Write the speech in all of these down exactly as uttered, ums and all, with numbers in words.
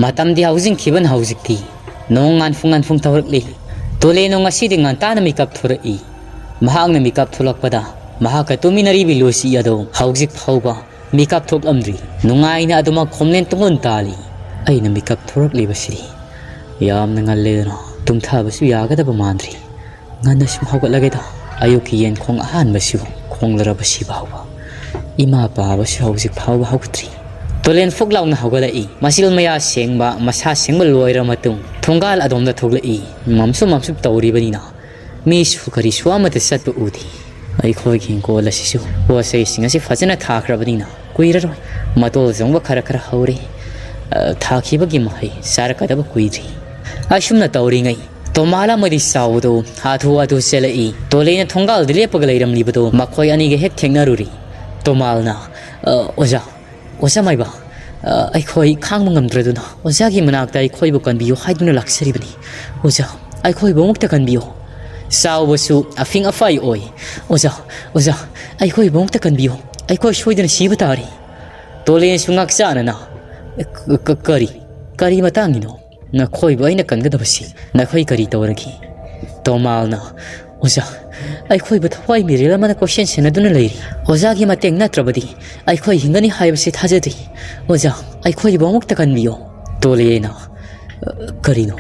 ꯃꯇꯝꯗꯤ ꯍꯧꯖꯤꯟꯈꯤꯕꯅ ꯍꯧꯖꯤꯛꯇꯤ ꯅꯣꯡ ꯉꯥꯟꯐꯨꯡ ꯉꯥꯟꯐꯨꯡ ꯇꯧꯔꯛꯂꯤ꯫ ꯇꯣꯂꯦꯅꯣ ꯉꯁꯤꯗꯤ ꯉꯟꯇꯥꯅ ꯃꯤꯀꯞ ꯊꯣꯔꯛꯏ꯫ ꯃꯍꯥꯛꯅ ꯃꯤꯀꯞ ꯊꯣꯛꯂꯛꯄꯗ ꯃꯍꯥꯛꯀ ꯇꯨꯃꯤꯟꯅꯔꯤꯕꯤ ꯂꯨꯁꯤ ꯑꯗꯣ ꯍꯧꯖꯤꯛ ꯐꯥꯎꯕ ꯃꯤꯀꯞ ꯊꯣꯛꯂꯝꯗ꯭ꯔꯤ꯫ ꯅꯨꯡꯉꯥꯏꯅ ꯑꯗꯨꯃꯛ ꯈꯣꯝꯂꯦꯟ ꯇꯨꯡꯂꯣꯟ ꯇꯥꯜꯂꯤ꯫ ꯑꯩꯅ ꯃꯤꯀꯞ ꯊꯣꯔꯛꯂꯤꯕꯁꯤꯗꯤ ꯌꯥꯝꯅ ꯉꯜꯂꯦꯗꯅ ꯇꯨꯝꯊꯕꯁꯨ ꯌꯥꯒꯗꯕ ꯃꯥꯟꯗ꯭ꯔꯤ꯫ ꯉꯟꯅ ꯁꯨꯝ ꯍꯧꯒꯠꯂꯒꯦꯗ꯫ ꯑꯌꯨꯛꯀꯤ ꯌꯦꯟ ꯈꯣꯡ ꯑꯍꯥꯟꯕꯁꯨ ꯈꯣꯡꯂꯔꯕꯁꯤ ꯐꯥꯎꯕ ꯏꯃꯥ ꯄꯥꯕꯁꯨ ꯍꯧꯖꯤꯛ ꯐꯥꯎꯕ ꯍꯧꯒꯠꯇ꯭ꯔꯤ꯫ ꯇꯣꯂꯦꯟ ꯐꯨꯛ ꯂꯥꯎꯅ ꯍꯧꯒꯠꯂꯛꯏ꯫ ꯃꯆꯤꯜ ꯃꯌꯥ ꯁꯦꯡꯕ, ꯃꯁꯥ ꯁꯦꯡꯕ ꯂꯣꯏꯔ ꯃꯇꯨꯡ ꯊꯣꯡꯒꯥꯜ ꯑꯗꯣꯝꯗ ꯊꯣꯛꯂꯛꯏ꯫ ꯃꯝꯁꯨ ꯃꯝꯁꯨ ꯇꯧꯔꯤꯕꯅꯤꯅ ꯃꯤꯁꯨ ꯀꯔꯤꯁꯨ ꯑꯃꯠꯇ ꯆꯠꯄ ꯎꯗꯦ꯫ ꯑꯩꯈꯣꯏꯒꯤ ꯍꯤꯡꯒꯣꯜ ꯑꯁꯤꯁꯨ ꯄꯣꯠ ꯆꯩꯁꯤꯡ ꯑꯁꯤ ꯐꯖꯅ ꯊꯥꯈ꯭ꯔꯕꯅꯤꯅ ꯀꯨꯏꯔꯔꯣꯏ ꯃꯇꯣꯜ ꯆꯣꯡꯕ ꯈꯔ ꯈꯔ ꯍꯧꯔꯦ꯫ ꯑ, ꯊꯥꯈꯤꯕꯒꯤ ꯃꯍꯩ ꯆꯥꯔꯛꯀꯗꯕ ꯀꯨꯏꯗ꯭ꯔꯤ꯫ ꯑꯁꯨꯝꯅ ꯇꯧꯔꯤꯉꯩ ꯇꯣꯃꯥꯜ ꯑꯃꯗꯤ ꯆꯥꯎꯕꯗꯨ ꯍꯥꯊꯨ ꯍꯥꯊꯨ ꯆꯦꯜꯂꯛꯏ꯫ ꯇꯣꯂꯦꯅ ꯊꯣꯡꯒꯥꯜꯗ ꯂꯦꯞꯄꯒ ꯂꯩꯔꯝꯂꯤꯕꯗꯨ ꯃꯈꯣꯏ ꯑꯅꯤꯒ ꯍꯦꯛ ꯊꯦꯡꯅꯔꯨꯔꯤ꯫ ꯇꯣꯃꯥꯜꯅ, "ꯑ, ꯑꯣꯖꯥ, ꯑꯣꯖꯥ ꯃꯥꯏꯕ, ꯑ, ꯑꯩꯈꯣꯏ ꯈꯥꯡꯕ ꯉꯝꯗ꯭ꯔꯗꯨꯅ ꯑꯣꯖꯥꯒꯤ ꯃꯅꯥꯛꯇ ꯑꯩꯈꯣꯏꯕꯨ ꯀꯟꯕꯤꯌꯨ ꯍꯥꯏꯗꯨꯅ ꯂꯥꯛꯆꯔꯤꯕꯅꯤ꯫ ꯑꯣꯖꯥ, ꯑꯩꯈꯣꯏꯕꯨ ꯑꯃꯨꯛꯇ ꯀꯟꯕꯤꯌꯨ꯫" ꯆꯥꯎꯕꯁꯨ ꯑꯐꯤꯡ ꯑꯐꯥꯏ ꯑꯣꯏ꯫ "ꯑꯣꯖꯥ, ꯑꯣꯖꯥ, ꯑꯩꯈꯣꯏꯕꯨ ꯑꯃꯨꯛꯇ ꯀꯟꯕꯤꯌꯨ꯫ ꯑꯩꯈꯣꯏ ꯁꯣꯏꯗꯅ ꯁꯤꯕ ꯇꯥꯔꯦ꯫" ꯇꯣꯂꯦꯟꯁꯨ ꯉꯥꯛꯆꯥꯅꯅ, "ꯀ-, ꯀ-, ꯀꯔꯤ, ꯀꯔꯤ ꯃꯇꯥꯡꯒꯤꯅꯣ? ꯅꯈꯣꯏꯕꯨ ꯑꯩꯅ ꯀꯟꯒꯗꯕꯁꯤ ꯅꯈꯣꯏ ꯀꯔꯤ ꯇꯧꯔꯒꯦ?" ꯇꯣꯃꯥꯜꯅ, "ꯑꯣꯖꯥ, ꯑꯩꯈꯣꯏꯕꯨ ꯊꯋꯥꯏ ꯃꯤꯔꯦꯜ ꯑꯃꯅ ꯀꯣꯏꯁꯦꯟ ꯁꯦꯟꯅꯗꯨꯅ ꯂꯩꯔꯤ꯫ ꯑꯣꯖꯥꯒꯤ ꯃꯇꯦꯡ ꯅꯠꯇ꯭ꯔꯕꯗꯤ ꯑꯩꯈꯣꯏ ꯍꯤꯡꯒꯅꯤ ꯍꯥꯏꯕꯁꯤ ꯊꯥꯖꯗꯦ꯫ ꯑꯣꯖꯥ, ꯑꯩꯈꯣꯏꯕꯨ ꯑꯃꯨꯛꯇ ꯀꯟꯕꯤꯌꯣ꯫" ꯇꯣꯂꯦꯅ, "ꯀꯔꯤꯅꯣ?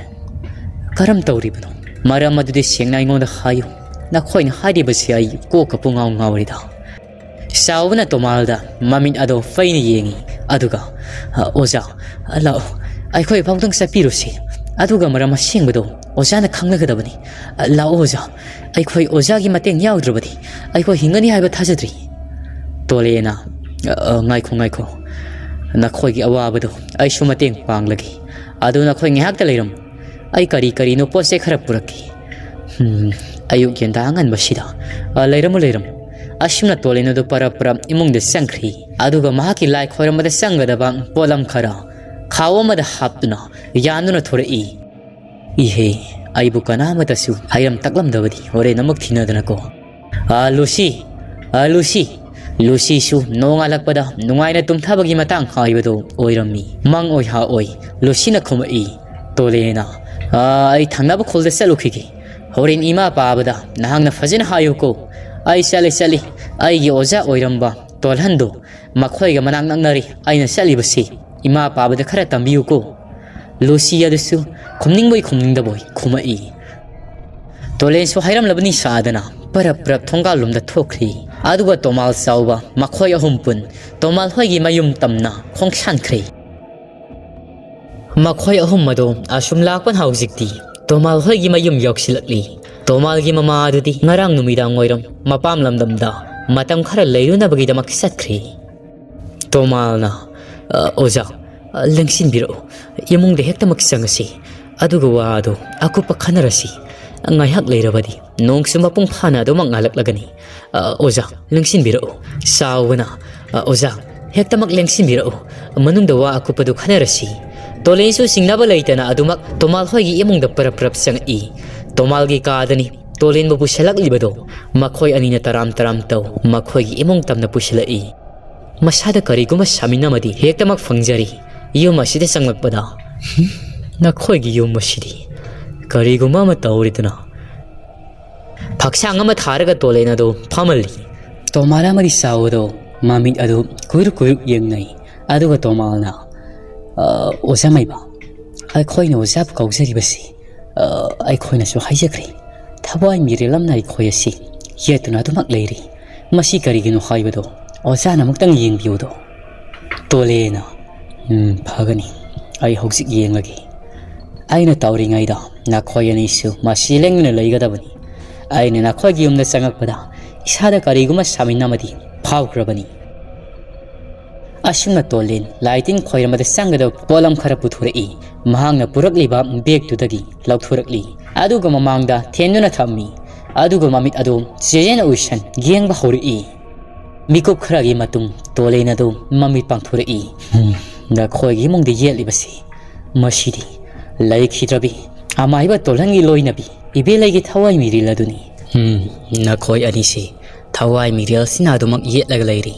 ꯀꯔꯝ ꯇꯧꯔꯤꯕꯅꯣ? ꯃꯔꯝ ꯑꯗꯨꯗꯤ ꯁꯦꯡꯅ ꯑꯩꯉꯣꯟꯗ ꯍꯥꯏꯌꯨ꯫ ꯅꯈꯣꯏꯅ ꯍꯥꯏꯔꯤꯕꯁꯤ ꯑꯩ ꯀꯣꯛꯀ ꯄꯨꯡꯉꯥꯎ ꯉꯥꯎꯔꯤꯗ꯫" ꯆꯥꯎꯕꯅ ꯇꯣꯃꯥꯜꯗ ꯃꯃꯤꯠ ꯑꯗꯣ ꯐꯩꯅ ꯌꯦꯡꯉꯤ꯫ ꯑꯗꯨꯒ, "ꯑ, ꯑꯣꯖꯥ, ꯑ, ꯂꯥꯛꯑꯣ, ꯑꯩꯈꯣꯏ ꯐꯥꯎꯗꯪ ꯆꯠꯄꯤꯔꯨꯁꯤ꯫ ꯑꯗꯨꯒ ꯃꯔꯝ ꯑꯁꯦꯡꯕꯗꯣ ꯑꯣꯖꯥꯅ ꯈꯪꯂꯒꯗꯕꯅꯤ꯫ ꯑ, ꯂꯥꯛꯑꯣ ꯑꯣꯖꯥ, ꯑꯩꯈꯣꯏ ꯑꯣꯖꯥꯒꯤ ꯃꯇꯦꯡ ꯌꯥꯎꯗ꯭ꯔꯕꯗꯤ ꯑꯩꯈꯣꯏ ꯍꯤꯡꯒꯅꯤ ꯍꯥꯏꯕ ꯊꯥꯖꯗ꯭ꯔꯤ꯫" ꯇꯣꯂꯦꯅ, "ꯑ, ꯑ, ꯉꯥꯏꯈꯣ, ꯉꯥꯏꯈꯣ, ꯅꯈꯣꯏꯒꯤ ꯑꯋꯥꯕꯗꯣ ꯑꯩꯁꯨ ꯃꯇꯦꯡ ꯄꯥꯡꯂꯒꯦ꯫ ꯑꯗꯨ ꯅꯈꯣꯏ ꯉꯥꯏꯍꯥꯛꯇ ꯂꯩꯔꯝꯃꯨ꯫ ꯑꯩ ꯀꯔꯤ ꯀꯔꯤꯅꯣ ꯄꯣꯠ ꯆꯩ ꯈꯔ ꯄꯨꯔꯛꯈꯤ꯫" ꯎꯝ, ꯑꯌꯨꯛ ꯌꯦꯟꯗꯥ ꯑꯉꯟꯕꯁꯤꯗ꯫ "ꯑ, ꯂꯩꯔꯝꯃꯨ, ꯂꯩꯔꯝꯃꯨ꯫" ꯑꯁꯨꯝꯅ ꯇꯣꯂꯦꯟ ꯑꯗꯨ ꯄꯔꯞ ꯄꯔꯞ ꯏꯃꯨꯡꯗ ꯆꯪꯈ꯭ꯔꯤ꯫ ꯑꯗꯨꯒ ꯃꯍꯥꯛꯀꯤ ꯂꯥꯏ ꯈꯣꯏꯔꯝꯕꯗ ꯆꯪꯒꯗꯕ ꯄꯣꯠꯂꯝ ꯈꯔ ꯈꯥꯎ ꯑꯃꯗ ꯍꯥꯞꯇꯨꯅ ꯌꯥꯟꯗꯨꯅ ꯊꯣꯔꯛꯏ꯫ "ꯏꯍꯦ, ꯑꯩꯕꯨ ꯀꯅꯥꯃꯇꯁꯨ ꯍꯥꯏꯔꯝ ꯇꯥꯛꯂꯝꯗꯕꯗꯤ ꯍꯣꯔꯦꯟ ꯑꯃꯨꯛ ꯊꯤꯅꯗꯅꯀꯣ꯫ ꯑ, ꯂꯨꯁꯤ, ꯑ, ꯂꯨꯁꯤ, ꯂꯨꯁꯤꯁꯨ ꯅꯣꯡꯉꯥꯜꯂꯛꯄꯗ ꯅꯨꯡꯉꯥꯏꯅ ꯇꯨꯝꯊꯕꯒꯤ ꯃꯇꯥꯡ ꯍꯥꯏꯕꯗꯨ ꯑꯣꯏꯔꯝꯃꯤ꯫ ꯃꯪ ꯑꯣꯏ ꯍꯥ ꯑꯣꯏ, ꯂꯨꯁꯤꯅ ꯈꯨꯝꯃꯛꯏ, "ꯇꯣꯂꯦꯅ, ꯑꯥ, ꯑꯩ ꯊꯪꯅꯕ ꯈꯨꯜꯗ ꯆꯠꯂꯨꯈꯤꯒꯦ꯫ ꯍꯣꯔꯦꯟ ꯏꯃꯥ ꯄꯥꯕꯗ ꯅꯍꯥꯛꯅ ꯐꯖꯅ ꯍꯥꯏꯌꯨꯀꯣ꯫ ꯑꯩ ꯆꯠꯂꯤ, ꯆꯠꯂꯤ꯫ ꯑꯩꯒꯤ ꯑꯣꯖꯥ ꯑꯣꯏꯔꯝꯕ ꯇꯣꯜꯍꯟꯗꯨ ꯃꯈꯣꯏꯒ ꯃꯅꯥꯛ ꯅꯛꯅꯔꯤ꯫ ꯑꯩꯅ ꯆꯠꯂꯤꯕꯁꯤ ꯏꯃꯥ ꯄꯥꯕꯗ ꯈꯔ ꯇꯝꯕꯤꯌꯨꯀꯣ꯫" ꯂꯨꯁꯤ ꯑꯗꯨꯁꯨ ꯈꯨꯝꯅꯤꯡꯕꯣꯏ ꯈꯨꯝꯅꯤꯡꯗꯕꯣꯏ ꯈꯨꯝꯃꯛꯏ꯫ ꯇꯣꯂꯦꯟꯁꯨ ꯍꯥꯏꯔꯝꯂꯕꯅꯤ ꯁꯥꯗꯅ ꯄꯔꯞ ꯄꯔꯞ ꯊꯣꯡꯒꯥꯜꯂꯣꯝꯗ ꯊꯣꯛꯈ꯭ꯔꯤ꯫ ꯑꯗꯨꯒ ꯇꯣꯃꯥꯜ ꯆꯥꯎꯕ ꯃꯈꯣꯏ ꯑꯍꯨꯝ ꯄꯨꯟ ꯇꯣꯃꯥꯜ ꯍꯣꯏꯒꯤ ꯃꯌꯨꯝ ꯇꯝꯅ ꯈꯣꯡꯁꯥꯟꯈ꯭ꯔꯦ꯫ ꯃꯈꯣꯏ ꯑꯍꯨꯝ ꯑꯗꯨ ꯑꯁꯨꯝ ꯂꯥꯛꯄꯅ ꯍꯧꯖꯤꯛꯇꯤ ꯇꯣꯃꯥꯜ ꯍꯣꯏꯒꯤ ꯃꯌꯨꯝ ꯌꯧꯁꯤꯜꯂꯛꯂꯤ꯫ ꯇꯣꯃꯥꯜꯒꯤ ꯃꯃꯥ ꯑꯗꯨꯗꯤ ꯉꯔꯥꯡ ꯅꯨꯃꯤꯗꯥꯡ ꯋꯥꯏꯔꯝ ꯃꯄꯥꯝ ꯂꯝꯗꯝꯗ ꯃꯇꯝ ꯈꯔ ꯂꯩꯔꯨꯅꯕꯒꯤꯗꯃꯛ ꯆꯠꯈ꯭ꯔꯦ꯫ ꯇꯣꯃꯥꯜꯅ, "ꯑ, ꯑꯣꯖꯥ, ꯑ, ꯂꯦꯡꯁꯤꯟꯕꯤꯔꯛꯎ꯫ ꯏꯃꯨꯡꯗ ꯍꯦꯛꯇꯃꯛ ꯆꯪꯉꯁꯤ꯫ ꯑꯗꯨꯒ ꯋꯥ ꯑꯗꯨ ꯑꯀꯨꯞꯄ ꯈꯟꯅꯔꯁꯤ꯫ ꯉꯥꯏꯍꯥꯛ ꯂꯩꯔꯕꯗꯤ ꯅꯣꯡꯁꯨ ꯃꯄꯨꯡ ꯐꯥꯅ ꯑꯗꯨꯃꯛ ꯉꯥꯜꯂꯛꯂꯒꯅꯤ꯫ ꯑ, ꯑꯣꯖꯥ, ꯂꯦꯡꯁꯤꯟꯕꯤꯔꯛꯎ꯫" ꯆꯥꯎꯕꯅ, "ꯑ, ꯑꯣꯖꯥ, ꯍꯦꯛꯇꯃꯛ ꯂꯦꯡꯁꯤꯟꯕꯤꯔꯛꯎ꯫ ꯃꯅꯨꯡꯗ ꯋꯥ ꯑꯀꯨꯞꯄꯗꯨ ꯈꯟꯅꯔꯁꯤ꯫" ꯇꯣꯂꯦꯟꯁꯨ ꯆꯤꯡꯅꯕ ꯂꯩꯇꯅ ꯑꯗꯨꯃꯛ ꯇꯣꯃꯥꯜ ꯍꯣꯏꯒꯤ ꯏꯃꯨꯡꯗ ꯄꯔꯞ ꯄꯔꯞ ꯆꯪꯉꯛꯏ꯫ ꯇꯣꯃꯥꯜꯒꯤ ꯀꯥꯗꯅꯤ ꯇꯣꯂꯦꯟꯕꯨ ꯄꯨꯁꯤꯜꯂꯛꯂꯤꯕꯗꯣ꯫ ꯃꯈꯣꯏ ꯑꯅꯤꯅ ꯇꯔꯥꯝ ꯇꯔꯥꯝ ꯇꯧ ꯃꯈꯣꯏꯒꯤ ꯏꯃꯨꯡ ꯇꯝꯅ ꯄꯨꯁꯤꯜꯂꯛꯏ꯫ ꯃꯁꯥꯗ ꯀꯔꯤꯒꯨꯝꯕ ꯁꯥꯃꯤꯟ ꯑꯃꯗꯤ ꯍꯦꯛꯇꯃꯛ ꯐꯪꯖꯔꯤ꯫ ꯌꯨꯝ ꯑꯁꯤꯗ ꯆꯪꯂꯛꯄꯗ, "ꯍꯨꯝ, ꯅꯈꯣꯏꯒꯤ ꯌꯨꯝ ꯑꯁꯤꯗꯤ ꯀꯔꯤꯒꯨꯝꯕ ꯑꯃ ꯇꯧꯔꯤꯗꯅ?" ꯐꯛꯁꯥꯡ ꯑꯃ ꯊꯥꯔꯒ ꯇꯣꯂꯦꯟ ꯑꯗꯨ ꯐꯝꯍꯜꯂꯤ꯫ ꯇꯣꯃꯥꯜ ꯑꯃꯗꯤ ꯆꯥꯎ ꯑꯗꯨ ꯃꯃꯤꯠ ꯑꯗꯨ ꯀꯨꯏꯔꯨꯛ ꯀꯨꯏꯔꯨꯛ ꯌꯦꯡꯅꯩ꯫ ꯑꯗꯨꯒ ꯇꯣꯃꯥꯜꯅ, "ꯑ, ꯑꯣꯖꯥ ꯃꯥꯏꯕ, ꯑꯩꯈꯣꯏꯅ ꯑꯣꯖꯥꯕꯨ ꯀꯧꯖꯔꯤꯕꯁꯤ, ꯑ, ꯑꯩꯈꯣꯏꯅꯁꯨ ꯍꯥꯏꯖꯈ꯭ꯔꯦ, ꯊꯋꯥꯏ ꯃꯤꯔꯦꯜ ꯑꯃꯅ ꯑꯩꯈꯣꯏ ꯑꯁꯤ ꯌꯦꯠꯇꯨꯅ ꯑꯗꯨꯃꯛ ꯂꯩꯔꯤ꯫ ꯃꯁꯤ ꯀꯔꯤꯒꯤꯅꯣ ꯍꯥꯏꯕꯗꯣ ꯑꯣꯖꯥꯅ ꯑꯃꯨꯛꯇꯪ ꯌꯦꯡꯕꯤꯌꯨꯗꯣ꯫" ꯇꯣꯂꯦꯅ, "ꯎꯝ, ꯐꯒꯅꯤ꯫ ꯑꯩ ꯍꯧꯖꯤꯛ ꯌꯦꯡꯂꯒꯦ꯫ ꯑꯩꯅ ꯇꯧꯔꯤꯉꯩꯗ ꯅꯈꯣꯏ ꯑꯅꯤꯁꯨ ꯃꯁꯤ ꯂꯦꯡꯗꯨꯅ ꯂꯩꯒꯗꯕꯅꯤ꯫ ꯑꯩꯅ ꯅꯈꯣꯏꯒꯤ ꯌꯨꯝꯗ ꯆꯪꯂꯛꯄꯗ ꯏꯁꯥꯗ ꯀꯔꯤꯒꯨꯝꯕ ꯁꯥꯃꯤꯟ ꯑꯃꯗꯤ ꯐꯥꯎꯈ꯭ꯔꯕꯅꯤ꯫" ꯑꯁꯨꯝꯅ ꯇꯣꯂꯦꯟ ꯂꯥꯏꯇꯤꯟ ꯈꯣꯏꯔꯝꯕꯗ ꯆꯪꯒꯗꯕ ꯄꯣꯠꯂꯝ ꯈꯔ ꯄꯨꯊꯣꯔꯛꯏ꯫ ꯃꯍꯥꯛꯅ ꯄꯨꯔꯛꯂꯤꯕ ꯕꯦꯒꯇꯨꯗꯒꯤ ꯂꯧꯊꯣꯔꯛꯂꯤ꯫ ꯑꯗꯨꯒ ꯃꯃꯥꯡꯗ ꯊꯦꯟꯗꯨꯅ ꯊꯝꯃꯤ꯫ ꯑꯗꯨꯒ ꯃꯃꯤꯠ ꯑꯗꯨ ꯆꯦꯖꯦꯟ ꯎꯏꯁꯟ ꯌꯦꯡꯕ ꯍꯧꯔꯛꯏ꯫ ꯃꯤꯀꯨꯞ ꯈꯔꯒꯤ ꯃꯇꯨꯡ ꯇꯣꯂꯦꯟ ꯑꯗꯨ ꯃꯃꯤꯠ ꯄꯥꯡꯊꯣꯔꯛꯏ꯫ "ꯎꯝ, ꯅꯈꯣꯏꯒꯤ ꯏꯃꯨꯡꯗ ꯌꯦꯠꯂꯤꯕꯁꯤ, ꯃꯁꯤꯗꯤ ꯂꯩꯈꯤꯗ꯭ꯔꯕꯤ ꯑꯃꯥꯏꯕ ꯇꯣꯜꯍꯟꯒꯤ ꯂꯣꯏꯅꯕꯤ ꯏꯕꯦꯂꯩꯒꯤ ꯊꯋꯥꯏ ꯃꯤꯔꯤꯜ ꯑꯗꯨꯅꯤ꯫ ꯎꯝ, ꯅꯈꯣꯏ ꯑꯅꯤꯁꯤ ꯊꯋꯥꯏ ꯃꯤꯔꯦꯜꯁꯤꯅ ꯑꯗꯨꯃꯛ ꯌꯦꯠꯂꯒ ꯂꯩꯔꯤ꯫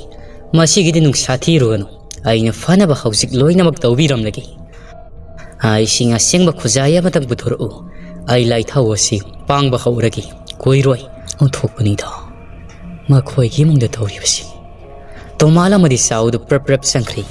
ꯃꯁꯤꯒꯤꯗꯤ ꯅꯨꯡꯁꯥ ꯊꯤꯔꯨꯒꯅꯨ, ꯑꯩꯅ ꯐꯅꯕ ꯍꯧꯖꯤꯛ ꯂꯣꯏꯅꯃꯛ ꯇꯧꯕꯤꯔꯝꯂꯒꯦ꯫ ꯑꯥ, ꯏꯁꯤꯡ ꯑꯁꯦꯡꯕ ꯈꯨꯖꯥꯏ ꯑꯃꯇꯪ ꯄꯨꯊꯣꯔꯛꯎ꯫ ꯑꯩ ꯂꯥꯏꯊꯧ ꯑꯁꯤ ꯄꯥꯡꯕ ꯍꯧꯔꯒꯦ꯫ ꯀꯨꯏꯔꯣꯏ꯫ ꯑꯣꯟꯊꯣꯛꯄꯅꯤꯗ ꯃꯈꯣꯏꯒꯤ ꯏꯃꯨꯡꯗ ꯇꯧꯔꯤꯕꯁꯤ꯫ ꯇꯣꯃꯥꯜ ꯑꯃꯗꯤ ꯆꯥꯎꯗꯨ ꯄ꯭ꯔꯞ ꯄ꯭ꯔꯞ ꯆꯪꯈ꯭ꯔꯤ꯫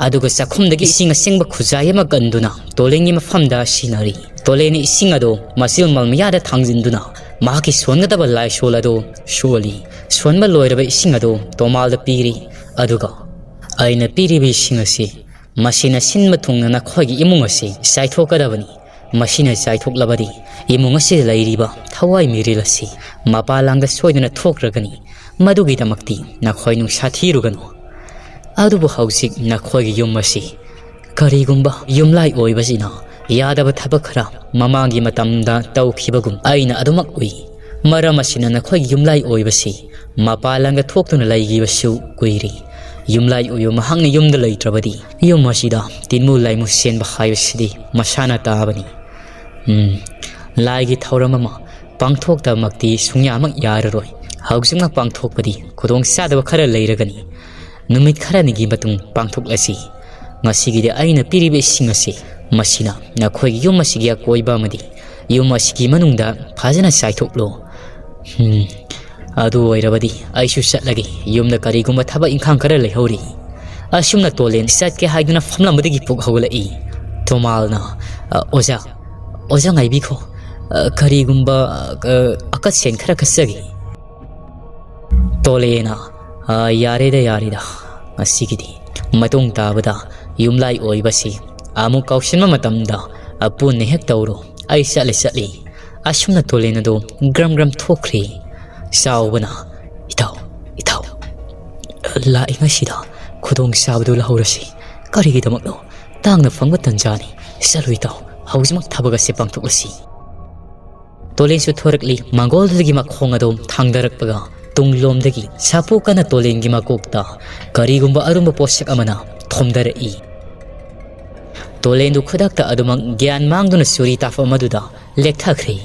ꯑꯗꯨꯒ ꯆꯥꯛꯈꯨꯝꯗꯒꯤ ꯏꯁꯤꯡ ꯑꯁꯦꯡꯕ ꯈꯨꯖꯥꯏ ꯑꯃ ꯀꯟꯗꯨꯅ ꯇꯣꯂꯦꯟꯒꯤ ꯃꯐꯝꯗ ꯁꯤꯟꯅꯔꯤ꯫ ꯇꯣꯂꯦꯟꯅ ꯏꯁꯤꯡ ꯑꯗꯨ ꯃꯆꯤꯜ ꯃꯃꯌꯥꯗ ꯊꯥꯡꯖꯤꯟꯗꯨꯅ ꯃꯍꯥꯛꯀꯤ ꯁꯣꯟꯒꯗꯕ ꯂꯥꯏꯁꯣꯜ ꯑꯗꯨ ꯁꯣꯜꯂꯤ꯫ ꯁꯣꯟꯕ ꯂꯣꯏꯔꯕ ꯏꯁꯤꯡ ꯑꯗꯨ ꯇꯣꯃꯥꯜꯗ ꯄꯤꯔꯤ꯫ ꯑꯗꯨꯒ, "ꯑꯩꯅ ꯄꯤꯔꯤꯕ ꯏꯁꯤꯡ ꯑꯁꯤ ꯃꯁꯤꯅ ꯁꯤꯟꯕ ꯊꯨꯡꯅ ꯅꯈꯣꯏꯒꯤ ꯏꯃꯨꯡ ꯑꯁꯤ ꯆꯥꯏꯊꯣꯛꯀꯗꯕꯅꯤ꯫ ꯃꯁꯤꯅ ꯆꯥꯏꯊꯣꯛꯂꯕꯗꯤ ꯏꯃꯨꯡ ꯑꯁꯤꯗ ꯂꯩꯔꯤꯕ ꯊꯋꯥꯏ ꯃꯤꯔꯦꯜ ꯑꯁꯤ ꯃꯄꯥꯟ ꯂꯥꯡꯗ ꯁꯣꯏꯗꯅ ꯊꯣꯛꯈ꯭ꯔꯒꯅꯤ꯫ ꯃꯗꯨꯒꯤꯗꯃꯛꯇꯤ ꯅꯈꯣꯏ ꯅꯨꯡꯁꯥ ꯊꯤꯔꯨꯒꯅꯨ꯫ ꯑꯗꯨꯕꯨ ꯍꯧꯖꯤꯛ ꯅꯈꯣꯏꯒꯤ ꯌꯨꯝ ꯑꯁꯤ ꯀꯔꯤꯒꯨꯝꯕ ꯌꯨꯝꯂꯥꯏ ꯑꯣꯏꯕꯁꯤꯅ ꯌꯥꯗꯕ ꯊꯕꯛ ꯈꯔ ꯃꯃꯥꯡꯒꯤ ꯃꯇꯝꯗ ꯇꯧꯈꯤꯕꯒꯨꯝ ꯑꯩꯅ ꯑꯗꯨꯃꯛ ꯎꯏ꯫ ꯃꯔꯝ ꯑꯁꯤꯅ ꯅꯈꯣꯏꯒꯤ ꯌꯨꯝꯂꯥꯏ ꯑꯣꯏꯕꯁꯤ ꯃꯄꯥꯟ ꯂꯝꯗ ꯊꯣꯛꯇꯨꯅ ꯂꯩꯈꯤꯕꯁꯨ ꯀꯨꯏꯔꯦ꯫ ꯌꯨꯝꯂꯥꯏ ꯑꯣꯏꯕ ꯃꯍꯥꯛꯅ ꯌꯨꯝꯗ ꯂꯩꯇ꯭ꯔꯕꯗꯤ ꯌꯨꯝ ꯑꯁꯤꯗ ꯇꯤꯟꯃꯨ ꯂꯥꯏꯃꯨ ꯆꯦꯟꯕ ꯍꯥꯏꯕꯁꯤꯗꯤ ꯃꯁꯥꯅ ꯇꯥꯕꯅꯤ꯫ ꯎꯝ, ꯂꯥꯏꯒꯤ ꯊꯧꯔꯝ ꯑꯃ ꯄꯥꯡꯊꯣꯛꯇꯕꯃꯛꯇꯤ ꯁꯨꯡꯌꯥꯃꯛ ꯌꯥꯔꯔꯣꯏ꯫ ꯍꯧꯖꯤꯛꯃꯛ ꯄꯥꯡꯊꯣꯛꯄꯗꯤ ꯈꯨꯗꯣꯡ ꯆꯥꯗꯕ ꯈꯔ ꯂꯩꯔꯒꯅꯤ꯫ ꯅꯨꯃꯤꯠ ꯈꯔꯅꯤꯒꯤ ꯃꯇꯨꯡ ꯄꯥꯡꯊꯣꯛꯂꯁꯤ꯫ ꯉꯁꯤꯒꯤꯗꯤ ꯑꯩꯅ ꯄꯤꯔꯤꯕ ꯏꯁꯤꯡ ꯑꯁꯤ ꯃꯁꯤꯅ ꯅꯈꯣꯏꯒꯤ ꯌꯨꯝ ꯑꯁꯤꯒꯤ ꯑꯀꯣꯏꯕ ꯑꯃꯗꯤ ꯌꯨꯝ ꯑꯁꯤꯒꯤ ꯃꯅꯨꯡꯗ ꯐꯖꯅ ꯆꯥꯏꯊꯣꯛꯂꯣ꯫ ꯎꯝ, ꯑꯗꯨ ꯑꯣꯏꯔꯕꯗꯤ ꯑꯩꯁꯨ ꯆꯠꯂꯒꯦ꯫ ꯌꯨꯝꯗ ꯀꯔꯤꯒꯨꯝꯕ ꯊꯕꯛ ꯏꯪꯈꯥꯡ ꯈꯔ ꯂꯩꯍꯧꯔꯤ꯫" ꯑꯁꯨꯝꯅ ꯇꯣꯂꯦꯟ ꯆꯠꯀꯦ ꯍꯥꯏꯗꯨꯅ ꯐꯝꯂꯝꯕꯗꯒꯤ ꯄꯨꯛ ꯍꯧꯒꯠꯂꯛꯏ꯫ ꯇꯣꯃꯥꯜꯅ, "ꯑ, ꯑꯣꯖꯥ, ꯑꯣꯖꯥ ꯉꯥꯏꯕꯤꯈꯣ꯫ ꯑ, ꯀꯔꯤꯒꯨꯝꯕ, ꯑ, ꯑꯀꯠꯁꯦꯟ ꯈꯔ ꯀꯠꯆꯒꯦ꯫" ꯇꯣꯂꯦꯟꯅ, "ꯑ, ꯌꯥꯔꯦꯗ, ꯌꯥꯔꯦꯗ꯫ ꯉꯁꯤꯒꯤꯗꯤ ꯃꯇꯨꯡ ꯇꯥꯕꯗ ꯌꯨꯝꯂꯥꯏ ꯑꯣꯏꯕꯁꯤ ꯑꯃꯨꯛ ꯀꯧꯁꯤꯟꯕ ꯃꯇꯝꯗ, ꯑ, ꯄꯨꯟꯅ ꯍꯦꯛ ꯇꯧꯔꯣ꯫ ꯑꯩ ꯆꯠꯂꯦ, ꯆꯠꯂꯦ꯫" ꯑꯁꯨꯝꯅ ꯇꯣꯂꯦꯟ ꯑꯗꯨ ꯒ꯭ꯔꯝ ꯒ꯭ꯔꯝ ꯊꯣꯛꯈ꯭ꯔꯦ꯫ ꯆꯥꯎꯕꯅ, "ꯏꯇꯥꯎ, ꯏꯇꯥꯎ, ꯂꯥꯛꯏꯉꯩꯁꯤꯗ ꯈꯨꯗꯣꯡ ꯆꯥꯕꯗꯨ ꯂꯧꯍꯧꯔꯁꯤ꯫ ꯀꯔꯤꯒꯤꯗꯃꯛꯅꯣ? ꯇꯥꯡꯅ ꯐꯪꯕ ꯇꯟꯖꯥꯅꯤ꯫ ꯆꯠꯂꯨ ꯏꯇꯥꯎ, ꯍꯧꯖꯤꯛꯃꯛ ꯊꯕꯛ ꯑꯁꯤ ꯄꯥꯡꯊꯣꯛꯂꯁꯤ꯫" ꯇꯣꯂꯦꯟꯁꯨ ꯊꯣꯔꯛꯂꯤ꯫ ꯃꯪꯒꯣꯜꯗꯨꯗꯒꯤ ꯃꯈꯣꯡ ꯑꯗꯨ ꯊꯥꯡꯗꯔꯛꯄꯒ ꯇꯨꯡꯂꯣꯝꯗꯒꯤ ꯁꯥꯐꯨ ꯀꯟꯅ ꯇꯣꯂꯦꯟꯒꯤ ꯃꯀꯣꯛꯇ ꯀꯔꯤꯒꯨꯝꯕ ꯑꯔꯨꯝꯕ ꯄꯣꯠꯁꯛ ꯑꯃꯅ ꯊꯣꯝꯗꯔꯛꯏ꯫ ꯇꯣꯂꯦꯟꯗꯨ ꯈꯨꯗꯛꯇ ꯑꯗꯨꯃꯛ ꯒ꯭ꯌꯥꯟ ꯃꯥꯡꯗꯨꯅ ꯆꯨꯔꯤ ꯇꯥꯐꯝ ꯑꯗꯨꯗ ꯂꯦꯛꯊꯈ꯭ꯔꯦ꯫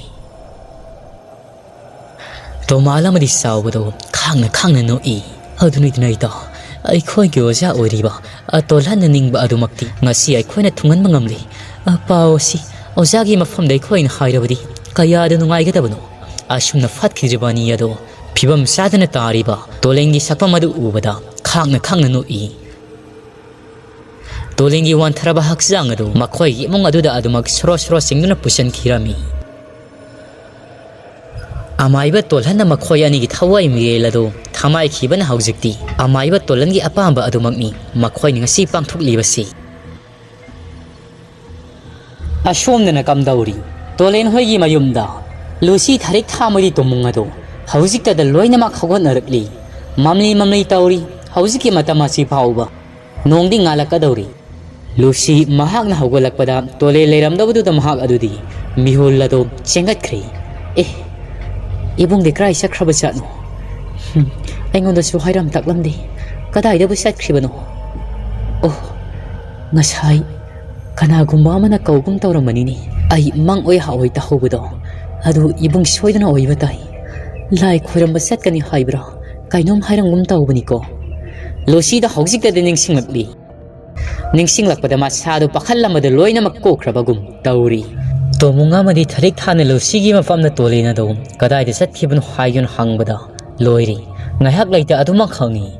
ꯇꯣꯃꯥꯜ ꯑꯃꯗꯤ ꯆꯥꯎꯕꯗꯣ ꯈꯥꯡꯅ ꯈꯥꯡꯅ ꯅꯣꯛꯏ꯫ ꯑꯗꯨꯅꯤꯗꯅ ꯏꯇꯥꯎ, ꯑꯩꯈꯣꯏꯒꯤ ꯑꯣꯖꯥ ꯑꯣꯏꯔꯤꯕ ꯑꯇꯣꯜꯍꯟꯅ ꯅꯤꯡꯕ ꯑꯗꯨꯃꯛꯇꯤ ꯉꯁꯤ ꯑꯩꯈꯣꯏꯅ ꯊꯨꯡꯍꯟꯕ ꯉꯝꯂꯤ꯫ ꯑ, ꯄꯥꯎ ꯑꯁꯤ ꯑꯣꯖꯥꯒꯤ ꯃꯐꯝꯗ ꯑꯩꯈꯣꯏꯅ ꯍꯥꯏꯔꯕꯗꯤ ꯀꯌꯥꯗ ꯅꯨꯡꯉꯥꯏꯒꯗꯕꯅꯣ꯫ ꯑꯁꯨꯝꯅ ꯐꯠꯈꯤꯗ꯭ꯔꯤꯕ ꯑꯅꯤ ꯑꯗꯣ ꯐꯤꯕꯝ ꯆꯥꯗꯅ ꯇꯥꯔꯤꯕ ꯇꯣꯂꯦꯟꯒꯤ ꯁꯛꯐꯝ ꯑꯗꯨ ꯎꯕꯗ ꯈꯥꯡꯅ ꯈꯥꯡꯅ ꯅꯣꯛꯏ꯫ ꯇꯣꯂꯦꯟꯒꯤ ꯋꯥꯟꯊꯔꯕ ꯍꯛꯆꯥꯡ ꯑꯗꯨ ꯃꯈꯣꯏꯒꯤ ꯏꯃꯨꯡ ꯑꯗꯨꯗ ꯑꯗꯨꯃꯛ ꯁꯣꯔꯣ ꯁꯣꯔꯣ ꯆꯤꯡꯗꯨꯅ ꯄꯨꯁꯤꯟꯈꯤꯔꯝꯃꯤ꯫ ꯑꯃꯥꯏꯕ ꯇꯣꯜꯍꯟꯅ ꯃꯈꯣꯏ ꯑꯅꯤꯒꯤ ꯊꯋꯥꯏ ꯃꯤꯔꯦꯜ ꯑꯗꯨ ꯊꯃꯥꯏꯈꯤꯕꯅ ꯍꯧꯖꯤꯛꯇꯤ ꯑꯃꯥꯏꯕ ꯇꯣꯜꯍꯟꯒꯤ ꯑꯄꯥꯝꯕ ꯑꯗꯨꯃꯛꯅꯤ ꯃꯈꯣꯏꯅ ꯉꯁꯤ ꯄꯥꯡꯊꯣꯛꯂꯤꯕꯁꯤ꯫ ꯑꯁꯣꯝꯗꯅ ꯀꯝꯗꯧꯔꯤ? ꯇꯣꯂꯦꯟ ꯍꯣꯏꯒꯤ ꯃꯌꯨꯝꯗ ꯂꯨꯁꯤ ꯊꯔꯤꯛ ꯊꯥ ꯑꯃꯗꯤ ꯇꯣꯃꯨꯡ ꯑꯗꯨ ꯍꯧꯖꯤꯛꯇꯗ ꯂꯣꯏꯅꯃꯛ ꯍꯧꯒꯠꯅꯔꯛꯂꯤ꯫ ꯃꯝꯂꯤ ꯃꯝꯂꯤ ꯇꯧꯔꯤ꯫ ꯍꯧꯖꯤꯛꯀꯤ ꯃꯇꯝ ꯑꯁꯤ ꯐꯥꯎꯕ ꯅꯣꯡꯗꯤ ꯉꯥꯜꯂꯛꯀꯗꯧꯔꯤ꯫ ꯂꯨꯁꯤ ꯃꯍꯥꯛꯅ ꯍꯧꯒꯠꯂꯛꯄꯗ ꯇꯣꯂꯦꯟ ꯂꯩꯔꯝꯗꯕꯗꯨꯗ ꯃꯍꯥꯛ ꯑꯗꯨꯗꯤ ꯃꯤꯍꯨꯜ ꯑꯗꯨ ꯆꯦꯟꯒꯠꯈ꯭ꯔꯦ꯫ "ꯑꯦ, ꯏꯕꯨꯡꯗꯤ ꯀꯗꯥꯏ ꯆꯠꯈ꯭ꯔꯕ ꯖꯥꯠꯅꯣ? ꯍꯨꯝ, ꯑꯩꯉꯣꯟꯗꯁꯨ ꯍꯥꯏꯔꯝ ꯇꯥꯛꯂꯝꯗꯦ꯫ ꯀꯗꯥꯏꯗꯕꯨ ꯆꯠꯈ꯭ꯔꯤꯕꯅꯣ? ꯑꯣ, ꯉꯁꯥꯏ ꯀꯅꯥꯒꯨꯝꯕ ꯑꯃꯅ ꯀꯧꯒꯨꯝ ꯇꯧꯔꯝꯕꯅꯤꯅꯦ꯫ ꯑꯩ ꯃꯪ ꯑꯣꯏ ꯍꯥ ꯑꯣꯏ ꯇꯥꯍꯧꯕꯗꯣ꯫ ꯑꯗꯨ ꯏꯕꯨꯡ ꯁꯣꯏꯗꯅ ꯑꯣꯏꯕ ꯇꯥꯏ꯫ ꯂꯥꯏ ꯈꯣꯏꯔꯝꯕ ꯆꯠꯀꯅꯤ ꯍꯥꯏꯕ꯭ꯔꯥ? ꯀꯩꯅꯣꯝ ꯍꯥꯏꯔꯝꯒꯨꯝ ꯇꯧꯕꯅꯤꯀꯣ꯫" ꯂꯨꯁꯤꯗ ꯍꯧꯖꯤꯛꯇꯗ ꯅꯤꯡꯁꯤꯡꯂꯛꯂꯤ꯫ ꯅꯤꯡꯁꯤꯡꯂꯛꯄꯗ ꯃꯁꯥꯗꯨ ꯄꯥꯈꯠꯂꯝꯕꯗꯨ ꯂꯣꯏꯅꯃꯛ ꯀꯣꯛꯈ꯭ꯔꯕꯒꯨꯝ ꯇꯧꯔꯤ꯫ ꯇꯣꯃꯨꯡ ꯑꯃꯗꯤ ꯊꯔꯤꯛ ꯊꯥꯅ ꯂꯨꯁꯤꯒꯤ ꯃꯐꯝꯗ ꯇꯣꯂꯦꯟ ꯑꯗꯨ ꯀꯗꯥꯏꯗ ꯆꯠꯈꯤꯕꯅꯣ ꯍꯥꯏꯗꯨꯅ ꯍꯪꯕꯗ ꯂꯣꯏꯔꯦ꯫ ꯉꯥꯏꯍꯥꯛ ꯂꯩꯇ ꯑꯗꯨꯃꯛ ꯈꯪꯉꯤ꯫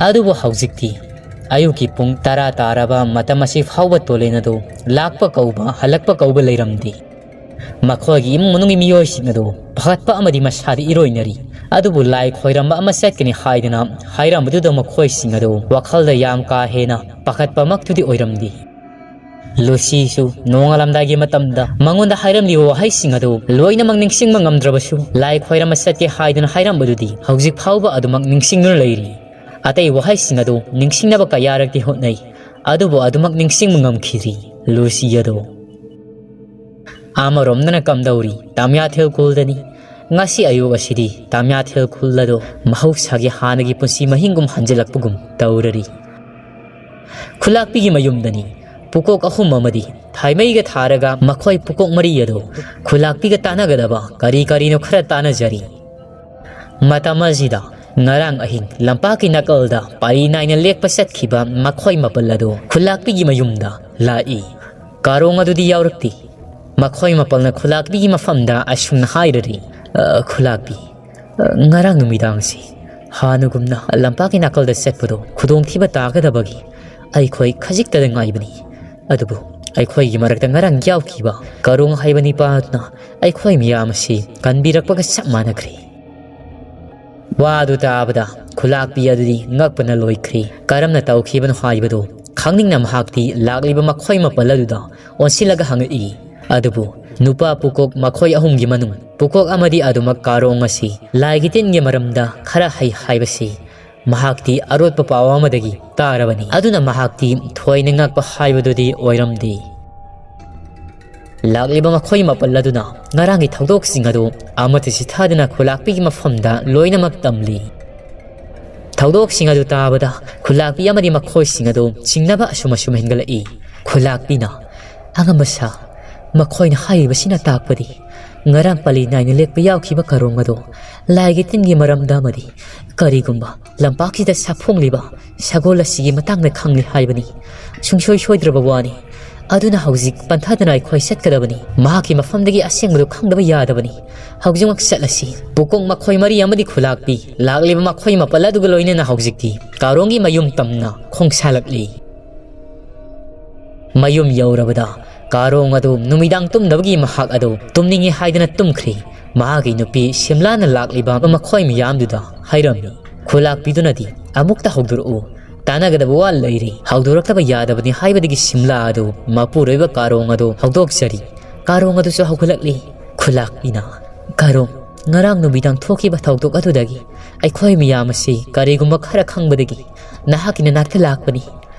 ꯑꯗꯨꯕꯨ ꯍꯧꯖꯤꯛꯇꯤ ꯑꯌꯨꯛꯀꯤ ꯄꯨꯡ ꯇꯔꯥ ꯇꯥꯔꯕ ꯃꯇꯝ ꯑꯁꯤ ꯐꯥꯎꯕ ꯇꯣꯂꯦꯟ ꯑꯗꯨ ꯂꯥꯛꯄ ꯀꯧꯕ, ꯍꯜꯂꯛꯄ ꯀꯧꯕ ꯂꯩꯔꯝꯗꯦ꯫ ꯃꯈꯣꯏꯒꯤ ꯏꯃꯨꯡ ꯃꯅꯨꯡꯒꯤ ꯃꯤꯑꯣꯏꯁꯤꯡ ꯑꯗꯨ ꯄꯥꯈꯠꯄ ꯑꯃꯗꯤ ꯃꯁꯥꯗ ꯏꯔꯣꯏꯅꯔꯤ꯫ ꯑꯗꯨꯕꯨ ꯂꯥꯏ ꯈꯣꯏꯔꯝꯕ ꯑꯃ ꯆꯠꯀꯅꯤ ꯍꯥꯏꯗꯅ ꯍꯥꯏꯔꯝꯕꯗꯨꯗ ꯃꯈꯣꯏꯁꯤꯡ ꯑꯗꯨ ꯋꯥꯈꯜꯗ ꯌꯥꯝ ꯀꯥ ꯍꯦꯟꯅ ꯄꯥꯈꯠꯄꯃꯛꯇꯨꯗꯤ ꯑꯣꯏꯔꯝꯗꯦ꯫ ꯂꯨꯁꯤꯁꯨ ꯅꯣꯡꯉꯥꯜꯂꯝꯗꯥꯏꯒꯤ ꯃꯇꯝꯗ ꯃꯉꯣꯟꯗ ꯍꯥꯏꯔꯝꯂꯤꯕ ꯋꯥꯍꯩꯁꯤꯡ ꯑꯗꯨ ꯂꯣꯏꯅꯃꯛ ꯅꯤꯡꯁꯤꯡꯕ ꯉꯝꯗ꯭ꯔꯕꯁꯨ, ꯂꯥꯏ ꯈꯣꯏꯔꯝꯕ ꯆꯠꯀꯦ ꯍꯥꯏꯗꯨꯅ ꯍꯥꯏꯔꯝꯕꯗꯨꯗꯤ ꯍꯧꯖꯤꯛ ꯐꯥꯎꯕ ꯑꯗꯨꯃꯛ ꯅꯤꯡꯁꯤꯡꯗꯨꯅ ꯂꯩꯔꯤ꯫ ꯑꯇꯩ ꯋꯥꯍꯩꯁꯤꯡ ꯑꯗꯨ ꯅꯤꯡꯁꯤꯡꯅꯕ ꯀꯌꯥꯔꯛꯇꯤ ꯍꯣꯠꯅꯩ, ꯑꯗꯨꯕꯨ ꯑꯗꯨꯃꯛ ꯅꯤꯡꯁꯤꯡꯕ ꯉꯝꯈꯤꯗ꯭ꯔꯤ꯫ ꯂꯨꯁꯤ ꯑꯗꯣ꯫ ꯑꯃꯔꯣꯝꯗꯅ ꯀꯝꯗꯧꯔꯤ? ꯇꯥꯃꯤꯌꯥꯊꯦꯜ ꯈꯨꯜꯗꯅꯤ꯫ ꯉꯁꯤ ꯑꯌꯨꯛ ꯑꯁꯤꯗꯤ ꯇꯥꯃꯤꯌꯥꯊꯦꯜ ꯈꯨꯜ ꯑꯗꯣ ꯃꯍꯧꯁꯥꯒꯤ ꯍꯥꯟꯅꯒꯤ ꯄꯨꯟꯁꯤ ꯃꯍꯤꯡꯒꯨꯝ ꯍꯟꯖꯤꯜꯂꯛꯄꯒꯨꯝ ꯇꯧꯔꯔꯤ꯫ ꯈꯨꯂꯥꯛꯄꯤꯒꯤ ꯃꯌꯨꯝꯗꯅꯤ꯫ ꯄꯨꯀꯣꯛ ꯑꯍꯨꯝ ꯑꯃꯗꯤ ꯊꯥꯏꯃꯩꯒ ꯊꯥꯔꯒ ꯃꯈꯣꯏ ꯄꯨꯀꯣꯛ ꯃꯔꯤ ꯑꯗꯨ ꯈꯨꯂꯥꯛꯄꯤꯒ ꯇꯥꯟꯅꯒꯗꯕ ꯀꯔꯤ ꯀꯔꯤꯅꯣ ꯈꯔ ꯇꯥꯟꯅꯖꯔꯤ꯫ ꯃꯇꯝ ꯑꯁꯤꯗ ꯉꯔꯥꯡ ꯑꯍꯤꯡ ꯂꯝꯄꯥꯛꯀꯤ ꯅꯥꯀꯜꯗ ꯄꯥꯔꯤ ꯅꯥꯏꯅ ꯂꯦꯛꯄ ꯆꯠꯈꯤꯕ ꯃꯈꯣꯏ ꯃꯥꯄꯜ ꯑꯗꯨ ꯈꯨꯂꯥꯛꯄꯤꯒꯤ ꯃꯌꯨꯝꯗ ꯂꯥꯛꯏ꯫ ꯀꯥꯔꯣꯡ ꯑꯗꯨꯗꯤ ꯌꯥꯎꯔꯛꯇꯦ꯫ ꯃꯈꯣꯏ ꯃꯥꯄꯜꯅ ꯈꯨꯂꯥꯛꯄꯤꯒꯤ ꯃꯐꯝꯗ ꯑꯁꯨꯝꯅ ꯍꯥꯏꯔꯔꯤ, "ꯑ, ꯈꯨꯂꯥꯛꯄꯤ, ꯑ, ꯉꯔꯥꯡ ꯅꯨꯃꯤꯗꯥꯡꯁꯤ ꯍꯥꯟꯅꯒꯨꯝꯅ ꯂꯝꯄꯥꯛꯀꯤ ꯅꯥꯀꯜꯗ ꯆꯠꯄꯗꯣ ꯈꯨꯗꯣꯡꯊꯤꯕ ꯇꯥꯒꯗꯕꯒꯤ ꯑꯩꯈꯣꯏ ꯈꯖꯤꯛꯇꯗ ꯉꯥꯏꯕꯅꯤ꯫ ꯑꯗꯨꯕꯨ ꯑꯩꯈꯣꯏꯒꯤ ꯃꯔꯛꯇ ꯉꯔꯥꯡ ꯌꯥꯎꯈꯤꯕ ꯀꯥꯔꯣꯡ ꯍꯥꯏꯕ ꯅꯤꯄꯥ ꯑꯗꯨꯅ ꯑꯩꯈꯣꯏ ꯃꯤꯌꯥꯝ ꯑꯁꯤ ꯀꯟꯕꯤꯔꯛꯄꯒ ꯆꯞ ꯃꯥꯟꯅꯈ꯭ꯔꯦ"꯫ ꯋꯥ ꯑꯗꯨ ꯇꯥꯕꯗ ꯈꯨꯂꯥꯛꯄꯤ ꯑꯗꯨꯗꯤ ꯉꯛꯄꯅ ꯂꯣꯏꯈ꯭ꯔꯦ꯫ ꯀꯔꯝꯅ ꯇꯧꯈꯤꯕꯅꯣ ꯍꯥꯏꯕꯗꯨ ꯈꯪꯅꯤꯡꯅ ꯃꯍꯥꯛꯇꯤ ꯂꯥꯛꯂꯤꯕ ꯃꯈꯣꯏ ꯃꯥꯄꯜ ꯑꯗꯨꯗ ꯑꯣꯟꯁꯤꯜꯂꯒ ꯍꯪꯉꯛꯏ꯫ ꯑꯗꯨꯕꯨ ꯅꯨꯄꯥ ꯄꯨꯀꯣꯛ ꯃꯈꯣꯏ ꯑꯍꯨꯝꯒꯤ ꯃꯅꯨꯡ ꯄꯨꯀꯣꯛ ꯑꯃꯗꯤ ꯑꯗꯨꯃꯛ ꯀꯥꯔꯣꯡ ꯑꯁꯤ ꯂꯥꯏꯒꯤ ꯇꯤꯟꯒꯤ ꯃꯔꯝꯗ ꯈꯔ ꯍꯩ ꯍꯥꯏꯕꯁꯤ ꯃꯍꯥꯛꯇꯤ ꯑꯔꯣꯠꯄ ꯄꯥꯎ ꯑꯃꯗꯒꯤ ꯇꯥꯔꯕꯅꯤ꯫ ꯑꯗꯨꯅ ꯃꯍꯥꯛꯇꯤ ꯊꯣꯏꯅ ꯉꯛꯄ ꯍꯥꯏꯕꯗꯨꯗꯤ ꯑꯣꯏꯔꯝꯗꯦ꯫ ꯂꯥꯛꯂꯤꯕ ꯃꯈꯣꯏ ꯃꯥꯄꯜ ꯑꯗꯨꯅ ꯉꯔꯥꯡꯒꯤ ꯊꯧꯗꯣꯛꯁꯤꯡ ꯑꯗꯨ ꯑꯃꯠꯇ ꯆꯤꯊꯗꯅ ꯈꯨꯂꯥꯛꯄꯤꯒꯤ ꯃꯐꯝꯗ ꯂꯣꯏꯅꯃꯛ ꯇꯝꯂꯤ꯫ ꯊꯧꯗꯣꯛꯁꯤꯡ ꯑꯗꯨ ꯇꯥꯕꯗ ꯈꯨꯂꯥꯛꯄꯤ ꯑꯃꯗꯤ ꯃꯈꯣꯏꯁꯤꯡ ꯑꯗꯨ ꯆꯤꯡꯅꯕ ꯑꯁꯨꯝ ꯑꯁꯨꯝ ꯍꯦꯟꯒꯠꯂꯛꯏ꯫ ꯈꯨꯂꯥꯛꯄꯤꯅ, "ꯑꯉꯝꯕ ꯁꯥ, ꯃꯈꯣꯏꯅ ꯍꯥꯏꯔꯤꯕꯁꯤꯅ ꯇꯥꯛꯄꯗꯤ ꯉꯔꯥꯡ ꯄꯥꯂꯤ ꯅꯥꯏꯅ ꯂꯦꯛꯄ ꯌꯥꯎꯈꯤꯕ ꯀꯥꯔꯣꯡ ꯑꯗꯣ ꯂꯥꯏꯒꯤ ꯇꯤꯟꯒꯤ ꯃꯔꯝꯗ ꯑꯃꯗꯤ ꯀꯔꯤꯒꯨꯝꯕ ꯂꯝꯄꯥꯛꯁꯤꯗ ꯁꯥꯐꯣꯡꯂꯤꯕ ꯁꯒꯣꯜ ꯑꯁꯤꯒꯤ ꯃꯇꯥꯡꯗ ꯈꯪꯂꯤ ꯍꯥꯏꯕꯅꯤ꯫ ꯁꯨꯡꯁꯣꯏ ꯁꯣꯏꯗ꯭ꯔꯕ ꯋꯥꯅꯤ꯫ ꯑꯗꯨꯅ ꯍꯧꯖꯤꯛ ꯄꯟꯊꯗꯅ ꯑꯩꯈꯣꯏ ꯆꯠꯀꯗꯕꯅꯤ꯫ ꯃꯍꯥꯛꯀꯤ ꯃꯐꯝꯗꯒꯤ ꯑꯁꯦꯡꯕꯗꯨ ꯈꯪꯗꯕ ꯌꯥꯗꯕꯅꯤ꯫ ꯍꯧꯖꯤꯛꯃꯛ ꯆꯠꯂꯁꯤ꯫" ꯄꯨꯀꯣꯛ ꯃꯈꯣꯏ ꯃꯔꯤ ꯑꯃꯗꯤ ꯈꯨꯂꯥꯛꯄꯤ ꯂꯥꯛꯂꯤꯕ ꯃꯈꯣꯏ ꯃꯥꯄꯜ ꯑꯗꯨꯒ ꯂꯣꯏꯅꯅ ꯍꯧꯖꯤꯛꯇꯤ ꯀꯥꯔꯣꯡꯒꯤ ꯃꯌꯨꯝ ꯇꯝꯅ ꯈꯣꯡꯁꯥꯜꯂꯛꯂꯤ꯫ ꯃꯌꯨꯝ ꯌꯧꯔꯕꯗ ꯀꯥꯔꯣꯡ ꯑꯗꯨ ꯅꯨꯃꯤꯗꯥꯡ ꯇꯨꯝꯗꯕꯒꯤ ꯃꯍꯥꯛ ꯑꯗꯨ ꯇꯨꯝꯅꯤꯡꯏ ꯍꯥꯏꯗꯅ ꯇꯨꯝꯈ꯭ꯔꯦ꯫ ꯃꯍꯥꯛꯀꯤ ꯅꯨꯄꯤ ꯁꯤꯝꯂꯥꯅ ꯂꯥꯛꯂꯤꯕ ꯃꯈꯣꯏ ꯃꯤꯌꯥꯝꯗꯨꯗ ꯍꯥꯏꯔꯝꯃꯤ, "ꯈꯨꯂꯥꯛꯄꯤꯗꯨꯅꯗꯤ ꯑꯃꯨꯛꯇ ꯍꯧꯗꯣꯔꯛꯎ꯫ ꯇꯥꯟꯅꯒꯗꯕ ꯋꯥ ꯂꯩꯔꯤ꯫ ꯍꯧꯗꯣꯔꯛꯇꯕ ꯌꯥꯗꯕꯅꯤ" ꯍꯥꯏꯕꯗꯒꯤ ꯁꯤꯝꯂꯥ ꯑꯗꯨ ꯃꯄꯨꯔꯣꯏꯕ ꯀꯥꯔꯣꯡ ꯑꯗꯨ ꯍꯧꯗꯣꯛꯆꯔꯤ꯫ ꯀꯥꯔꯣꯡ ꯑꯗꯨꯁꯨ ꯍꯧꯒꯠꯂꯛꯂꯤ꯫ ꯈꯨꯂꯥꯛꯄꯤꯅ, "ꯀꯥꯔꯣꯡ, ꯉꯔꯥꯡ ꯅꯨꯃꯤꯗꯥꯡ ꯊꯣꯛꯈꯤꯕ ꯊꯧꯗꯣꯛ ꯑꯗꯨꯗꯒꯤ ꯑꯩꯈꯣꯏ ꯃꯤꯌꯥꯝ ꯑꯁꯤ ꯀꯔꯤꯒꯨꯝꯕ ꯈꯔ ꯈꯪꯕꯗꯒꯤ ꯅꯍꯥꯛꯀꯤ ꯅꯅꯥꯛꯇ ꯂꯥꯛꯄꯅꯤ꯫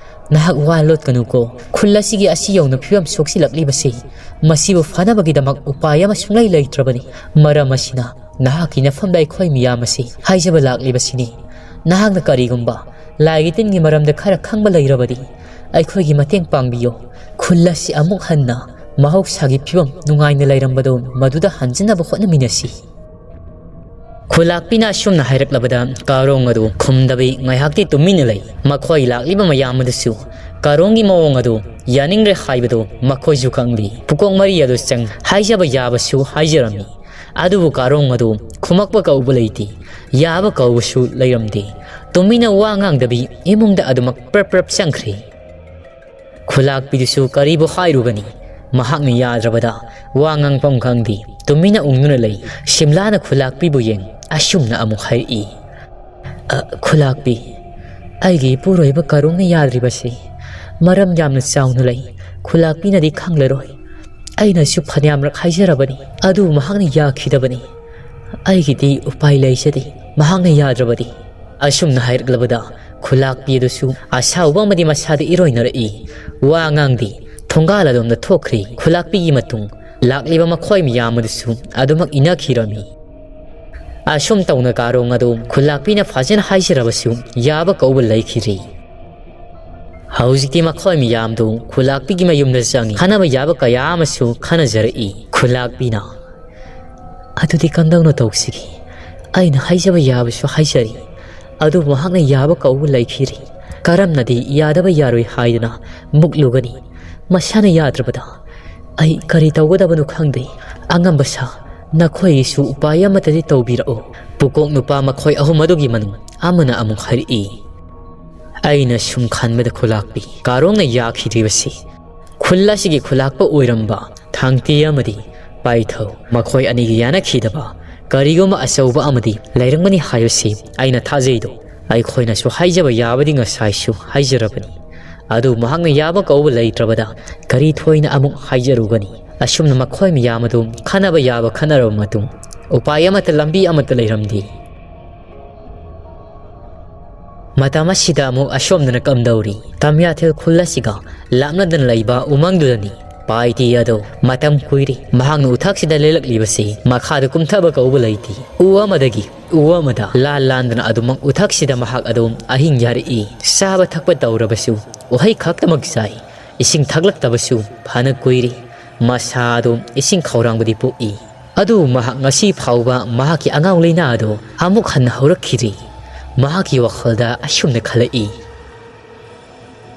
ꯅꯍꯥꯛ ꯋꯥ ꯂꯣꯠꯀꯅꯨꯀꯣ꯫ ꯈꯨꯜ ꯑꯁꯤꯒꯤ ꯑꯁꯤ ꯌꯧꯅ ꯐꯤꯕꯝ ꯁꯣꯛꯆꯤꯜꯂꯛꯂꯤꯕꯁꯤ ꯃꯁꯤꯕꯨ ꯐꯅꯕꯒꯤꯗꯃꯛ ꯎꯄꯥꯏ ꯑꯃ ꯁꯨꯡꯂꯩ ꯂꯩꯇ꯭ꯔꯕꯅꯤ꯫ ꯃꯔꯝ ꯑꯁꯤꯅ ꯅꯍꯥꯛꯀꯤ ꯅꯐꯝꯗ ꯑꯩꯈꯣꯏ ꯃꯤꯌꯥꯝ ꯑꯁꯤ ꯍꯥꯏꯖꯕ ꯂꯥꯛꯂꯤꯕꯁꯤꯅꯤ꯫ ꯅꯍꯥꯛꯅ ꯀꯔꯤꯒꯨꯝꯕ ꯂꯥꯏꯒꯤ ꯇꯤꯟꯒꯤ ꯃꯔꯝꯗ ꯈꯔ ꯈꯪꯕ ꯂꯩꯔꯕꯗꯤ ꯑꯩꯈꯣꯏꯒꯤ ꯃꯇꯦꯡ ꯄꯥꯡꯕꯤꯌꯨ꯫ ꯈꯨꯜ ꯑꯁꯤ ꯑꯃꯨꯛ ꯍꯟꯅ ꯃꯍꯧꯁꯥꯒꯤ ꯐꯤꯕꯝ ꯅꯨꯡꯉꯥꯏꯅ ꯂꯩꯔꯝꯕꯗꯣ ꯃꯗꯨꯗ ꯍꯟꯖꯤꯟꯅꯕ ꯍꯣꯠꯅꯃꯤꯟꯅꯁꯤ꯫ ꯈꯨꯂꯥꯛꯄꯤꯅ ꯑꯁꯨꯝꯅ ꯍꯥꯏꯔꯛꯂꯕꯗ ꯀꯥꯔꯣꯡ ꯑꯗꯨ ꯈꯨꯝꯗꯕꯤ ꯉꯥꯏꯍꯥꯛꯇꯤ ꯇꯨꯃꯤꯟꯅ ꯂꯩ꯫ ꯃꯈꯣꯏ ꯂꯥꯛꯂꯤꯕ ꯃꯌꯥꯝ ꯑꯗꯨꯁꯨ ꯀꯥꯔꯣꯡꯒꯤ ꯃꯑꯣꯡ ꯑꯗꯨ ꯌꯥꯅꯤꯡꯗ꯭ꯔꯦ ꯍꯥꯏꯕꯗꯨ ꯃꯈꯣꯏꯁꯨ ꯈꯪꯂꯤ꯫ ꯄꯨꯀꯣꯛ ꯃꯔꯤ ꯑꯗꯨ ꯆꯪ ꯍꯥꯏꯖꯕ ꯌꯥꯕꯁꯨ ꯍꯥꯏꯖꯔꯝꯃꯤ꯫ ꯑꯗꯨꯕꯨ ꯀꯥꯔꯣꯡ ꯑꯗꯨ ꯈꯨꯝꯃꯛꯄ ꯀꯧꯕ ꯂꯩꯇꯦ, ꯌꯥꯕ ꯀꯧꯕꯁꯨ ꯂꯩꯔꯝꯗꯦ꯫ ꯇꯨꯃꯤꯟꯅ ꯋꯥ ꯉꯥꯡꯗꯕꯤ ꯏꯃꯨꯡꯗ ꯑꯗꯨꯃꯛ ꯄ꯭ꯔꯞ ꯄ꯭ꯔꯞ ꯆꯪꯈ꯭ꯔꯦ꯫ ꯈꯨꯂꯥꯛꯄꯤꯗꯨꯁꯨ ꯀꯔꯤꯕꯨ ꯍꯥꯏꯔꯨꯒꯅꯤ? ꯃꯍꯥꯛꯅ ꯌꯥꯗ꯭ꯔꯕꯗ ꯋꯥ ꯉꯥꯡꯐꯝ ꯈꯪꯗꯦ, ꯇꯨꯃꯤꯟꯅ ꯎꯪꯗꯨꯅ ꯂꯩ꯫ ꯁꯤꯝꯂꯥꯅ ꯈꯨꯂꯥꯛꯄꯤꯕꯨ ꯌꯦꯡ ꯑꯁꯨꯝꯅ ꯑꯃꯨꯛ ꯍꯥꯏꯔꯛꯏ, "ꯑ, ꯈꯨꯂꯥꯛꯄꯤ, ꯑꯩꯒꯤ ꯏꯄꯨꯔꯣꯏꯕ ꯀꯥꯔꯣꯡꯅ ꯌꯥꯗ꯭ꯔꯤꯕꯁꯤ ꯃꯔꯝ ꯌꯥꯝꯅ ꯆꯥꯎꯅ ꯂꯩ꯫ ꯈꯨꯂꯥꯛꯄꯤꯅꯗꯤ ꯈꯪꯂꯔꯣꯏ꯫ ꯑꯩꯅꯁꯨ ꯐꯅꯌꯥꯝꯔꯛ ꯍꯥꯏꯖꯔꯕꯅꯤ, ꯑꯗꯨꯕꯨ ꯃꯍꯥꯛꯅ ꯌꯥꯈꯤꯗꯕꯅꯤ꯫ ꯑꯩꯒꯤꯗꯤ ꯎꯄꯥꯏ ꯂꯩꯖꯗꯦ, ꯃꯍꯥꯛꯅ ꯌꯥꯗ꯭ꯔꯕꯗꯤ꯫" ꯑꯁꯨꯝꯅ ꯍꯥꯏꯔꯛꯂꯕꯗ ꯈꯨꯂꯥꯛꯄꯤ ꯑꯗꯨꯁꯨ ꯑꯁꯥꯎꯕ ꯑꯃꯗꯤ ꯃꯁꯥꯗ ꯏꯔꯣꯏꯅꯔꯛꯏ꯫ ꯋꯥ ꯉꯥꯡꯗꯦ, ꯊꯣꯡꯒꯥꯜ ꯑꯗꯣꯝꯗ ꯊꯣꯛꯈ꯭ꯔꯦ꯫ ꯈꯨꯂꯥꯛꯄꯤꯒꯤ ꯃꯇꯨꯡ ꯂꯥꯛꯂꯤꯕ ꯃꯈꯣꯏ ꯃꯌꯥꯝ ꯑꯗꯨꯁꯨ ꯑꯗꯨꯃꯛ ꯏꯅꯈꯤꯔꯝꯃꯤ꯫ ꯑꯁꯨꯝ ꯇꯧꯅ ꯀꯥꯔꯣꯡ ꯑꯗꯨ ꯈꯨꯂꯥꯛꯄꯤꯅ ꯐꯖꯅ ꯍꯥꯏꯖꯔꯕꯁꯨ ꯌꯥꯕ ꯀꯧꯕ ꯂꯩꯈꯤꯗ꯭ꯔꯦ꯫ ꯍꯧꯖꯤꯛꯇꯤ ꯃꯈꯣꯏ ꯃꯌꯥꯝꯗꯨ ꯈꯨꯂꯥꯛꯄꯤꯒꯤ ꯃꯌꯨꯝꯗ ꯆꯪꯉꯤ꯫ ꯈꯟꯅꯕ ꯌꯥꯕ ꯀꯌꯥ ꯑꯃꯁꯨ ꯈꯟꯅꯖꯔꯛꯏ꯫ ꯈꯨꯂꯥꯛꯄꯤꯅ, "ꯑꯗꯨꯗꯤ ꯀꯝꯗꯧꯅ ꯇꯧꯁꯤꯒꯦ? ꯑꯩꯅ ꯍꯥꯏꯖꯕ ꯌꯥꯕꯁꯨ ꯍꯥꯏꯖꯔꯤ, ꯑꯗꯨꯕꯨ ꯃꯍꯥꯛꯅ ꯌꯥꯕ ꯀꯧꯕ ꯂꯩꯈꯤꯗ꯭ꯔꯦ꯫ ꯀꯔꯝꯅꯗꯤ ꯌꯥꯗꯕ ꯌꯥꯔꯣꯏ ꯍꯥꯏꯗꯅ ꯃꯨꯛꯂꯨꯒꯅꯤ? ꯃꯁꯥꯅ ꯌꯥꯗ꯭ꯔꯕꯗ ꯑꯩ ꯀꯔꯤ ꯇꯧꯒꯗꯕꯅꯣ ꯈꯪꯗꯦ꯫ ꯑꯉꯝꯕ ꯁꯥ, ꯅꯈꯣꯏꯒꯤꯁꯨ ꯎꯄꯥꯏ ꯑꯃꯠꯇꯗꯤ ꯇꯧꯕꯤꯔꯛꯎ꯫" ꯄꯨꯀꯣꯛ ꯅꯨꯄꯥ ꯃꯈꯣꯏ ꯑꯍꯨꯝ ꯑꯗꯨꯒꯤ ꯃꯅꯨꯡ ꯑꯃꯅ ꯑꯃꯨꯛ ꯍꯥꯏꯔꯛꯏ, "ꯑꯩꯅ ꯁꯨꯝ ꯈꯟꯕꯗ ꯈꯨꯂꯥꯛꯄꯤ ꯀꯥꯔꯣꯡꯅ ꯌꯥꯈꯤꯗ꯭ꯔꯤꯕꯁꯤ ꯈꯨꯜ ꯑꯁꯤꯒꯤ ꯈꯨꯂꯥꯛꯄ ꯑꯣꯏꯔꯝꯕ ꯊꯥꯡꯇꯤ ꯑꯃꯗꯤ ꯄꯥꯏꯊꯧ, ꯃꯈꯣꯏ ꯑꯅꯤꯒꯤ ꯌꯥꯅꯈꯤꯗꯕ ꯀꯔꯤꯒꯨꯝꯕ ꯑꯆꯧꯕ ꯑꯃꯗꯤ ꯂꯩꯔꯝꯒꯅꯤ ꯍꯥꯏꯕꯁꯤ ꯑꯩꯅ ꯊꯥꯖꯩꯗꯣ꯫ ꯑꯩꯈꯣꯏꯅꯁꯨ ꯍꯥꯏꯖꯕ ꯌꯥꯕꯗꯤ ꯉꯁꯥꯏꯁꯨ ꯍꯥꯏꯖꯔꯕꯅꯤ, ꯑꯗꯨ ꯃꯍꯥꯛꯅ ꯌꯥꯕ ꯀꯧꯕ ꯂꯩꯇ꯭ꯔꯕꯗ ꯀꯔꯤ ꯊꯣꯏꯅ ꯑꯃꯨꯛ ꯍꯥꯏꯖꯔꯨꯒꯅꯤ?" ꯑꯁꯨꯝꯅ ꯃꯈꯣꯏ ꯃꯌꯥꯝ ꯑꯗꯨ ꯈꯟꯅꯕ ꯌꯥꯕ ꯈꯟꯅꯔꯕ ꯃꯇꯨꯡ ꯎꯄꯥꯏ ꯑꯃꯠꯇ, ꯂꯝꯕꯤ ꯑꯃꯠꯇ ꯂꯩꯔꯝꯗꯦ꯫ ꯃꯇꯝ ꯑꯁꯤꯗ ꯑꯃꯨꯛ ꯑꯁꯣꯝꯗꯅ ꯀꯝꯗꯧꯔꯤ? ꯇꯝꯌꯥꯊꯦꯜ ꯈꯨꯜ ꯑꯁꯤꯒ ꯂꯥꯞꯅꯗꯅ ꯂꯩꯕ ꯎꯃꯪꯗꯨꯗꯅꯤ꯫ ꯄꯥꯏꯇꯤ ꯑꯗꯣ ꯃꯇꯝ ꯀꯨꯏꯔꯦ꯫ ꯃꯍꯥꯛꯅ ꯎꯊꯛꯁꯤꯗ ꯂꯦꯜꯂꯛꯂꯤꯕꯁꯤ ꯃꯈꯥꯗ ꯀꯨꯝꯊꯕ ꯀꯧꯕ ꯂꯩꯇꯦ꯫ ꯎ ꯑꯃꯗꯒꯤ ꯎ ꯑꯃꯗ ꯂꯥꯟ ꯂꯥꯟꯗꯨꯅ ꯑꯗꯨꯃꯛ ꯎꯊꯛꯁꯤꯗ ꯃꯍꯥꯛ ꯑꯗꯨꯝ ꯑꯍꯤꯡ ꯌꯥꯔꯛꯏ꯫ ꯆꯥꯕ ꯊꯛꯄ ꯇꯧꯔꯕꯁꯨ ꯎꯍꯩ ꯈꯛꯇꯃꯛ ꯆꯥꯏ꯫ ꯏꯁꯤꯡ ꯊꯛꯂꯛꯇꯕꯁꯨ ꯐꯅ ꯀꯨꯏꯔꯦ꯫ ꯃꯁꯥꯗꯣ ꯏꯁꯤꯡ ꯈꯧꯔꯥꯡꯕꯗꯤ ꯄꯣꯛꯏ꯫ ꯑꯗꯨ ꯃꯍꯥꯛ ꯉꯁꯤ ꯐꯥꯎꯕ ꯃꯍꯥꯛꯀꯤ ꯑꯉꯥꯎ ꯂꯩꯅꯥ ꯑꯗꯨ ꯑꯃꯨꯛ ꯍꯟꯅ ꯍꯧꯔꯛꯈꯤꯗ꯭ꯔꯤ꯫ ꯃꯍꯥꯛꯀꯤ ꯋꯥꯈꯜꯗ ꯑꯁꯨꯝꯅ ꯈꯜꯂꯛꯏ,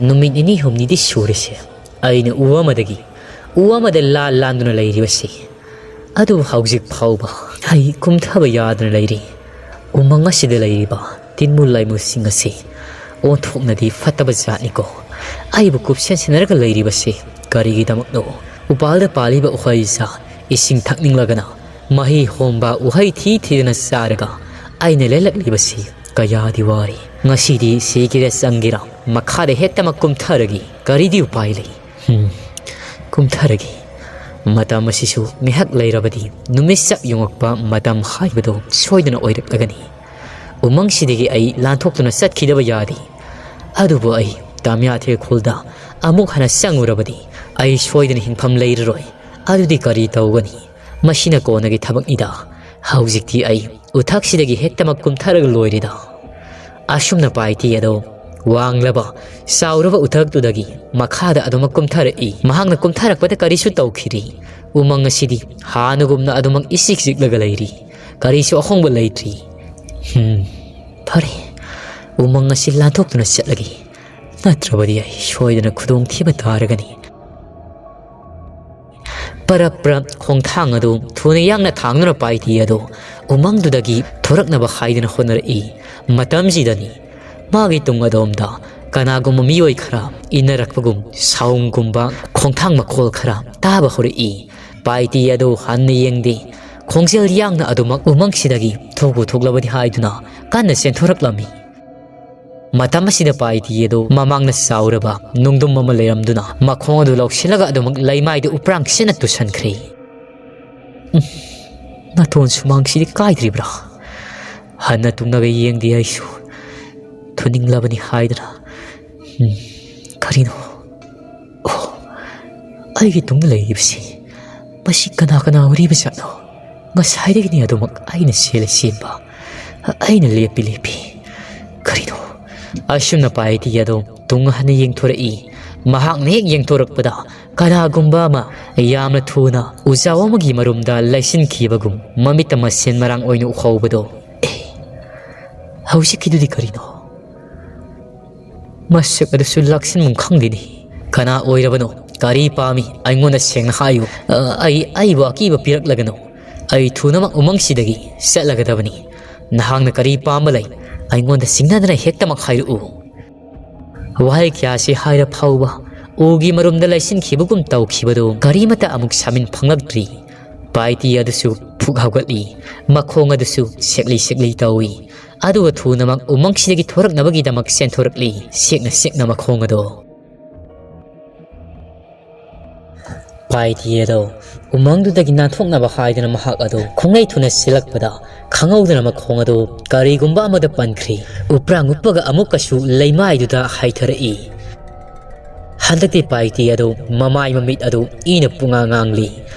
"ꯅꯨꯃꯤꯠ ꯅꯤꯅꯤ ꯍꯨꯝꯅꯤꯗꯤ ꯁꯨꯔꯦꯁꯦ ꯑꯩꯅ ꯎ ꯑꯃꯗꯒꯤ ꯎ ꯑꯃꯗ ꯂꯥꯟ ꯂꯥꯟꯗꯨꯅ ꯂꯩꯔꯤꯕꯁꯤ꯫ ꯑꯗꯨꯕꯨ ꯍꯧꯖꯤꯛ ꯐꯥꯎꯕ ꯑꯩ ꯀꯨꯝꯊꯕ ꯌꯥꯗꯅ ꯂꯩꯔꯤ꯫ ꯎꯃꯪ ꯑꯁꯤꯗ ꯂꯩꯔꯤꯕ ꯇꯤꯟꯃꯨ ꯂꯥꯏꯃꯨꯁꯤꯡ ꯑꯁꯤ ꯑꯣꯟꯊꯣꯛꯅꯗꯤ ꯐꯠꯇꯕ ꯖꯥꯠꯅꯤꯀꯣ꯫ ꯑꯩꯕꯨ ꯀꯨꯞꯁꯦꯟ ꯁꯦꯟꯅꯔꯒ ꯂꯩꯔꯤꯕꯁꯤ ꯀꯔꯤꯒꯤꯗꯃꯛꯅꯣ? ꯎꯄꯥꯜꯗ ꯄꯥꯜꯂꯤꯕ ꯎꯍꯩꯁꯥ ꯏꯁꯤꯡ ꯊꯛꯅꯤꯡꯂꯒꯅ ꯃꯍꯤ ꯍꯣꯝꯕ ꯎꯍꯩ ꯊꯤ ꯊꯤꯗꯅ ꯆꯥꯔꯒ ꯑꯩꯅ ꯂꯦꯜꯂꯛꯂꯤꯕꯁꯤ ꯀꯌꯥꯗꯤ ꯋꯥꯔꯦ꯫ ꯉꯁꯤꯗꯤ ꯁꯤꯒꯦꯔꯥ ꯆꯪꯒꯦꯔꯥ ꯃꯈꯥꯗ ꯍꯦꯛꯇꯃꯛ ꯀꯨꯝꯊꯔꯒꯦ꯫ ꯀꯔꯤꯗꯤ ꯎꯄꯥꯏ ꯂꯩ? ꯍꯝ, ꯀꯨꯝꯊꯔꯒꯦ꯫ ꯃꯇꯝ ꯑꯁꯤꯁꯨ ꯉꯥꯏꯍꯥꯛ ꯂꯩꯔꯕꯗꯤ ꯅꯨꯃꯤꯠ ꯆꯞ ꯌꯨꯡꯉꯛꯄ ꯃꯇꯝ ꯍꯥꯏꯕꯗꯨ ꯁꯣꯏꯗꯅ ꯑꯣꯏꯔꯛꯂꯒꯅꯤ꯫ ꯎꯃꯪꯁꯤꯗꯒꯤ ꯑꯩ ꯂꯥꯟꯊꯣꯛꯇꯨꯅ ꯆꯠꯈꯤꯗꯕ ꯌꯥꯗꯦ꯫ ꯑꯗꯨꯕꯨ ꯑꯩ ꯇꯥꯃꯤꯌꯥ ꯊꯦꯜꯈꯣꯜꯗ ꯑꯃꯨꯛ ꯍꯟꯅ ꯆꯪꯉꯨꯔꯕꯗꯤ ꯑꯩ ꯁꯣꯏꯗꯅ ꯍꯤꯡꯐꯝ ꯂꯩꯔꯔꯣꯏ꯫ ꯑꯗꯨꯗꯤ ꯀꯔꯤ ꯇꯧꯒꯅꯤ? ꯃꯁꯤꯅ ꯀꯣꯟꯅꯒꯤ ꯊꯕꯛꯅꯤꯗ꯫ ꯍꯧꯖꯤꯛꯇꯤ ꯑꯩ ꯎꯊꯛꯁꯤꯗꯒꯤ ꯍꯦꯛꯇꯃꯛ ꯀꯨꯝꯊꯔꯒ ꯂꯣꯏꯔꯦꯗ꯫" ꯑꯁꯨꯝꯅ ꯄꯥꯏꯇꯤ ꯑꯗꯣ ꯋꯥꯡꯂꯕ ꯆꯥꯎꯔꯕ ꯎꯊꯛꯇꯨꯗꯒꯤ ꯃꯈꯥꯗ ꯑꯗꯨꯃꯛ ꯀꯨꯝꯊꯔꯛꯏ꯫ ꯃꯍꯥꯛꯅ ꯀꯨꯝꯊꯔꯛꯄꯗ ꯀꯔꯤꯁꯨ ꯇꯧꯈꯤꯗꯦ꯫ ꯎꯃꯪ ꯑꯁꯤꯗꯤ ꯍꯥꯟꯅꯒꯨꯝꯅ ꯑꯗꯨꯃꯛ ꯏꯆꯤꯛ ꯆꯤꯛꯂꯒ ꯂꯩꯔꯤ꯫ ꯀꯔꯤꯁꯨ ꯑꯍꯣꯡꯕ ꯂꯩꯇ꯭ꯔꯤ꯫ ꯍꯝ, ꯐꯔꯦ, ꯎꯃꯪ ꯑꯁꯤ ꯂꯥꯟꯊꯣꯛꯇꯨꯅ ꯆꯠꯂꯒꯦ꯫ ꯅꯠꯇ꯭ꯔꯕꯗꯤ ꯑꯩ ꯁꯣꯏꯗꯅ ꯈꯨꯗꯣꯡꯊꯤꯕ ꯇꯥꯔꯒꯅꯤ꯫ ꯄꯔꯞ ꯄꯔꯞ ꯈꯣꯡꯊꯥꯡ ꯑꯗꯨ ꯊꯨꯅ ꯌꯥꯡꯅ ꯊꯥꯡꯗꯨꯅ ꯄꯥꯏꯇꯤ ꯑꯗꯨ ꯎꯃꯪꯗꯨꯗꯒꯤ ꯊꯣꯔꯛꯅꯕ ꯍꯥꯏꯗꯨꯅ ꯍꯣꯠꯅꯔꯛꯏ꯫ ꯃꯇꯝꯁꯤꯗꯅꯤ ꯃꯥꯒꯤ ꯇꯨꯡ ꯑꯗꯣꯝꯗ ꯀꯅꯥꯒꯨꯝꯕ ꯃꯤꯑꯣꯏ ꯈꯔ ꯏꯟꯅꯔꯛꯄꯒꯨꯝ ꯁꯥꯎꯝꯒꯨꯝꯕ ꯈꯣꯡꯊꯥꯡ ꯃꯈꯣꯜ ꯈꯔ ꯇꯥꯕ ꯍꯧꯔꯛꯏ꯫ ꯄꯥꯏꯇꯤ ꯑꯗꯨ ꯍꯟꯅ ꯌꯦꯡꯗꯦ꯫ ꯈꯣꯡꯖꯦꯜ ꯌꯥꯡꯅ ꯑꯗꯨꯃꯛ ꯎꯃꯪꯁꯤꯗꯒꯤ ꯊꯣꯛꯄꯨ ꯊꯣꯛꯂꯕꯗꯤ ꯍꯥꯏꯗꯨꯅ ꯀꯟꯅ ꯆꯦꯟꯊꯣꯔꯛꯂꯝꯃꯤ꯫ ꯃꯇꯝ ꯑꯁꯤꯗ ꯄꯥꯏꯇꯤ ꯑꯗꯨ ꯃꯃꯥꯡꯅ ꯆꯥꯎꯔꯕ ꯅꯨꯡꯗꯨꯝ ꯑꯃ ꯂꯩꯔꯝꯗꯨꯅ ꯃꯈꯣꯡ ꯑꯗꯨ ꯂꯧꯁꯤꯜꯂꯒ ꯑꯗꯨꯃꯛ ꯂꯩꯃꯥꯏꯗ ꯎꯄ꯭ꯔꯥꯡ ꯁꯤꯟꯅ ꯇꯨꯁꯟꯈ꯭ꯔꯦ꯫ ꯎꯝ, ꯅꯥꯇꯣꯟ ꯁꯨꯃꯥꯡꯁꯤꯗꯤ ꯀꯥꯏꯗ꯭ꯔꯤꯕ꯭ꯔꯥ? ꯍꯟꯅ ꯇꯨꯡꯅꯒ ꯌꯦꯡꯗꯦ ꯑꯩꯁꯨ꯫ ꯊꯨꯅꯤꯡꯂꯕꯅꯤ ꯍꯥꯏꯗꯅ꯫ ꯎꯝ, ꯀꯔꯤꯅꯣ? ꯑꯣ, ꯑꯩꯒꯤ ꯇꯨꯡꯗ ꯂꯩꯔꯤꯕꯁꯤ ꯃꯁꯤ ꯀꯅꯥ ꯀꯅꯥ ꯑꯣꯏꯔꯤꯕ ꯖꯥꯠꯅꯣ? ꯉꯁꯥꯏꯗꯒꯤꯅꯤ ꯑꯗꯨꯃꯛ ꯑꯩꯅ ꯆꯦꯜꯂ ꯆꯦꯟꯕ, ꯑꯩꯅ ꯂꯦꯞꯄꯤ ꯂꯦꯞꯄꯤ꯫ ꯀꯔꯤꯅꯣ? ꯑꯁꯨꯝꯅ ꯄꯥꯏꯇꯤ ꯑꯗꯨ ꯇꯨꯡ ꯍꯟꯅ ꯌꯦꯡꯊꯣꯔꯛꯏ꯫ ꯃꯍꯥꯛꯅ ꯍꯦꯛ ꯌꯦꯡꯊꯣꯔꯛꯄꯗ ꯀꯅꯥꯒꯨꯝꯕ ꯑꯃ ꯌꯥꯝꯅ ꯊꯨꯅ ꯎꯖꯥꯎ ꯑꯃꯒꯤ ꯃꯔꯨꯝꯗ ꯂꯩꯁꯤꯟꯈꯤꯕꯒꯨꯝ ꯃꯃꯤꯠꯇ ꯃꯁꯦꯟ ꯃꯔꯥꯡ ꯑꯣꯏꯅ ꯎꯍꯧꯕꯗꯣ꯫ ꯑꯦ, ꯍꯧꯖꯤꯛꯀꯤꯗꯨꯗꯤ ꯀꯔꯤꯅꯣ? ꯃꯁꯛ ꯑꯗꯨꯁꯨ ꯂꯥꯛꯁꯤꯟꯐꯝ ꯈꯪꯗꯦꯅꯦ꯫ ꯀꯅꯥ ꯑꯣꯏꯔꯕꯅꯣ? ꯀꯔꯤ ꯄꯥꯝꯃꯤ? ꯑꯩꯉꯣꯟꯗ ꯁꯦꯡꯅ ꯍꯥꯏꯌꯨ꯫ ꯑ, ꯑꯩ, ꯑꯩꯕꯨ ꯑꯀꯤꯕ ꯄꯤꯔꯛꯂꯒꯅꯨ꯫ ꯑꯩ ꯊꯨꯅꯃꯛ ꯎꯃꯪꯁꯤꯗꯒꯤ ꯆꯠꯂꯒꯗꯕꯅꯤ꯫ ꯅꯍꯥꯛꯅ ꯀꯔꯤ ꯄꯥꯝꯕ ꯂꯩ? ꯑꯩꯉꯣꯟꯗ ꯆꯤꯡꯅꯗꯅ ꯍꯦꯛꯇꯃꯛ ꯍꯥꯏꯔꯛꯎ꯫ ꯋꯥꯍꯩ ꯀꯌꯥꯁꯤ ꯍꯥꯏꯔ ꯐꯥꯎꯕ ꯎꯒꯤ ꯃꯔꯨꯝꯗ ꯂꯩꯁꯤꯟꯈꯤꯕꯒꯨꯝ ꯇꯧꯈꯤꯕꯗꯨ ꯀꯔꯤꯃꯠꯇ ꯑꯃꯨꯛ ꯁꯥꯃꯤꯟ ꯐꯪꯂꯛꯇ꯭ꯔꯤ꯫ ꯄꯥꯏꯇꯤ ꯑꯗꯨꯁꯨ ꯐꯨꯛ ꯍꯧꯒꯠꯂꯤ, ꯃꯈꯣꯡ ꯑꯗꯨꯁꯨ ꯁꯦꯛꯂꯤ ꯁꯦꯛꯂꯤ ꯇꯧꯏ꯫ ꯑꯗꯨꯒ ꯊꯨꯅꯃꯛ ꯎꯃꯪꯁꯤꯗꯒꯤ ꯊꯣꯔꯛꯅꯕꯒꯤꯗꯃꯛ ꯆꯦꯟꯊꯣꯔꯛꯂꯤ, ꯁꯦꯛꯅ ꯁꯦꯛꯅ ꯃꯈꯣꯡ ꯑꯗꯣ꯫ ꯄꯥꯏꯇꯤ ꯑꯗꯣ ꯎꯃꯪꯗꯨꯗꯒꯤ ꯅꯥꯟꯊꯣꯛꯅꯕ ꯍꯥꯏꯗꯨꯅ ꯃꯍꯥꯛ ꯑꯗꯣ ꯈꯣꯡꯂꯩ ꯊꯨꯅ ꯁꯤꯜꯂꯛꯄꯗ ꯈꯪꯍꯧꯗꯅ ꯃꯈꯣꯡ ꯑꯗꯣ ꯀꯔꯤꯒꯨꯝꯕ ꯑꯃꯗ ꯄꯟꯈ꯭ꯔꯤ꯫ ꯎꯄ꯭ꯔꯥꯡ ꯎꯞꯄꯒ ꯑꯃꯨꯛꯀꯁꯨ ꯂꯩꯃꯥꯏꯗꯨꯗ ꯍꯥꯏꯊꯔꯛꯏ꯫ ꯍꯟꯗꯛꯇꯤ ꯄꯥꯏꯇꯤ ꯑꯗꯨ ꯃꯃꯥꯏ ꯃꯃꯤꯠ ꯑꯗꯨ ꯏꯅ ꯄꯨꯡꯉꯥꯡ ꯉꯥꯡꯂꯤ꯫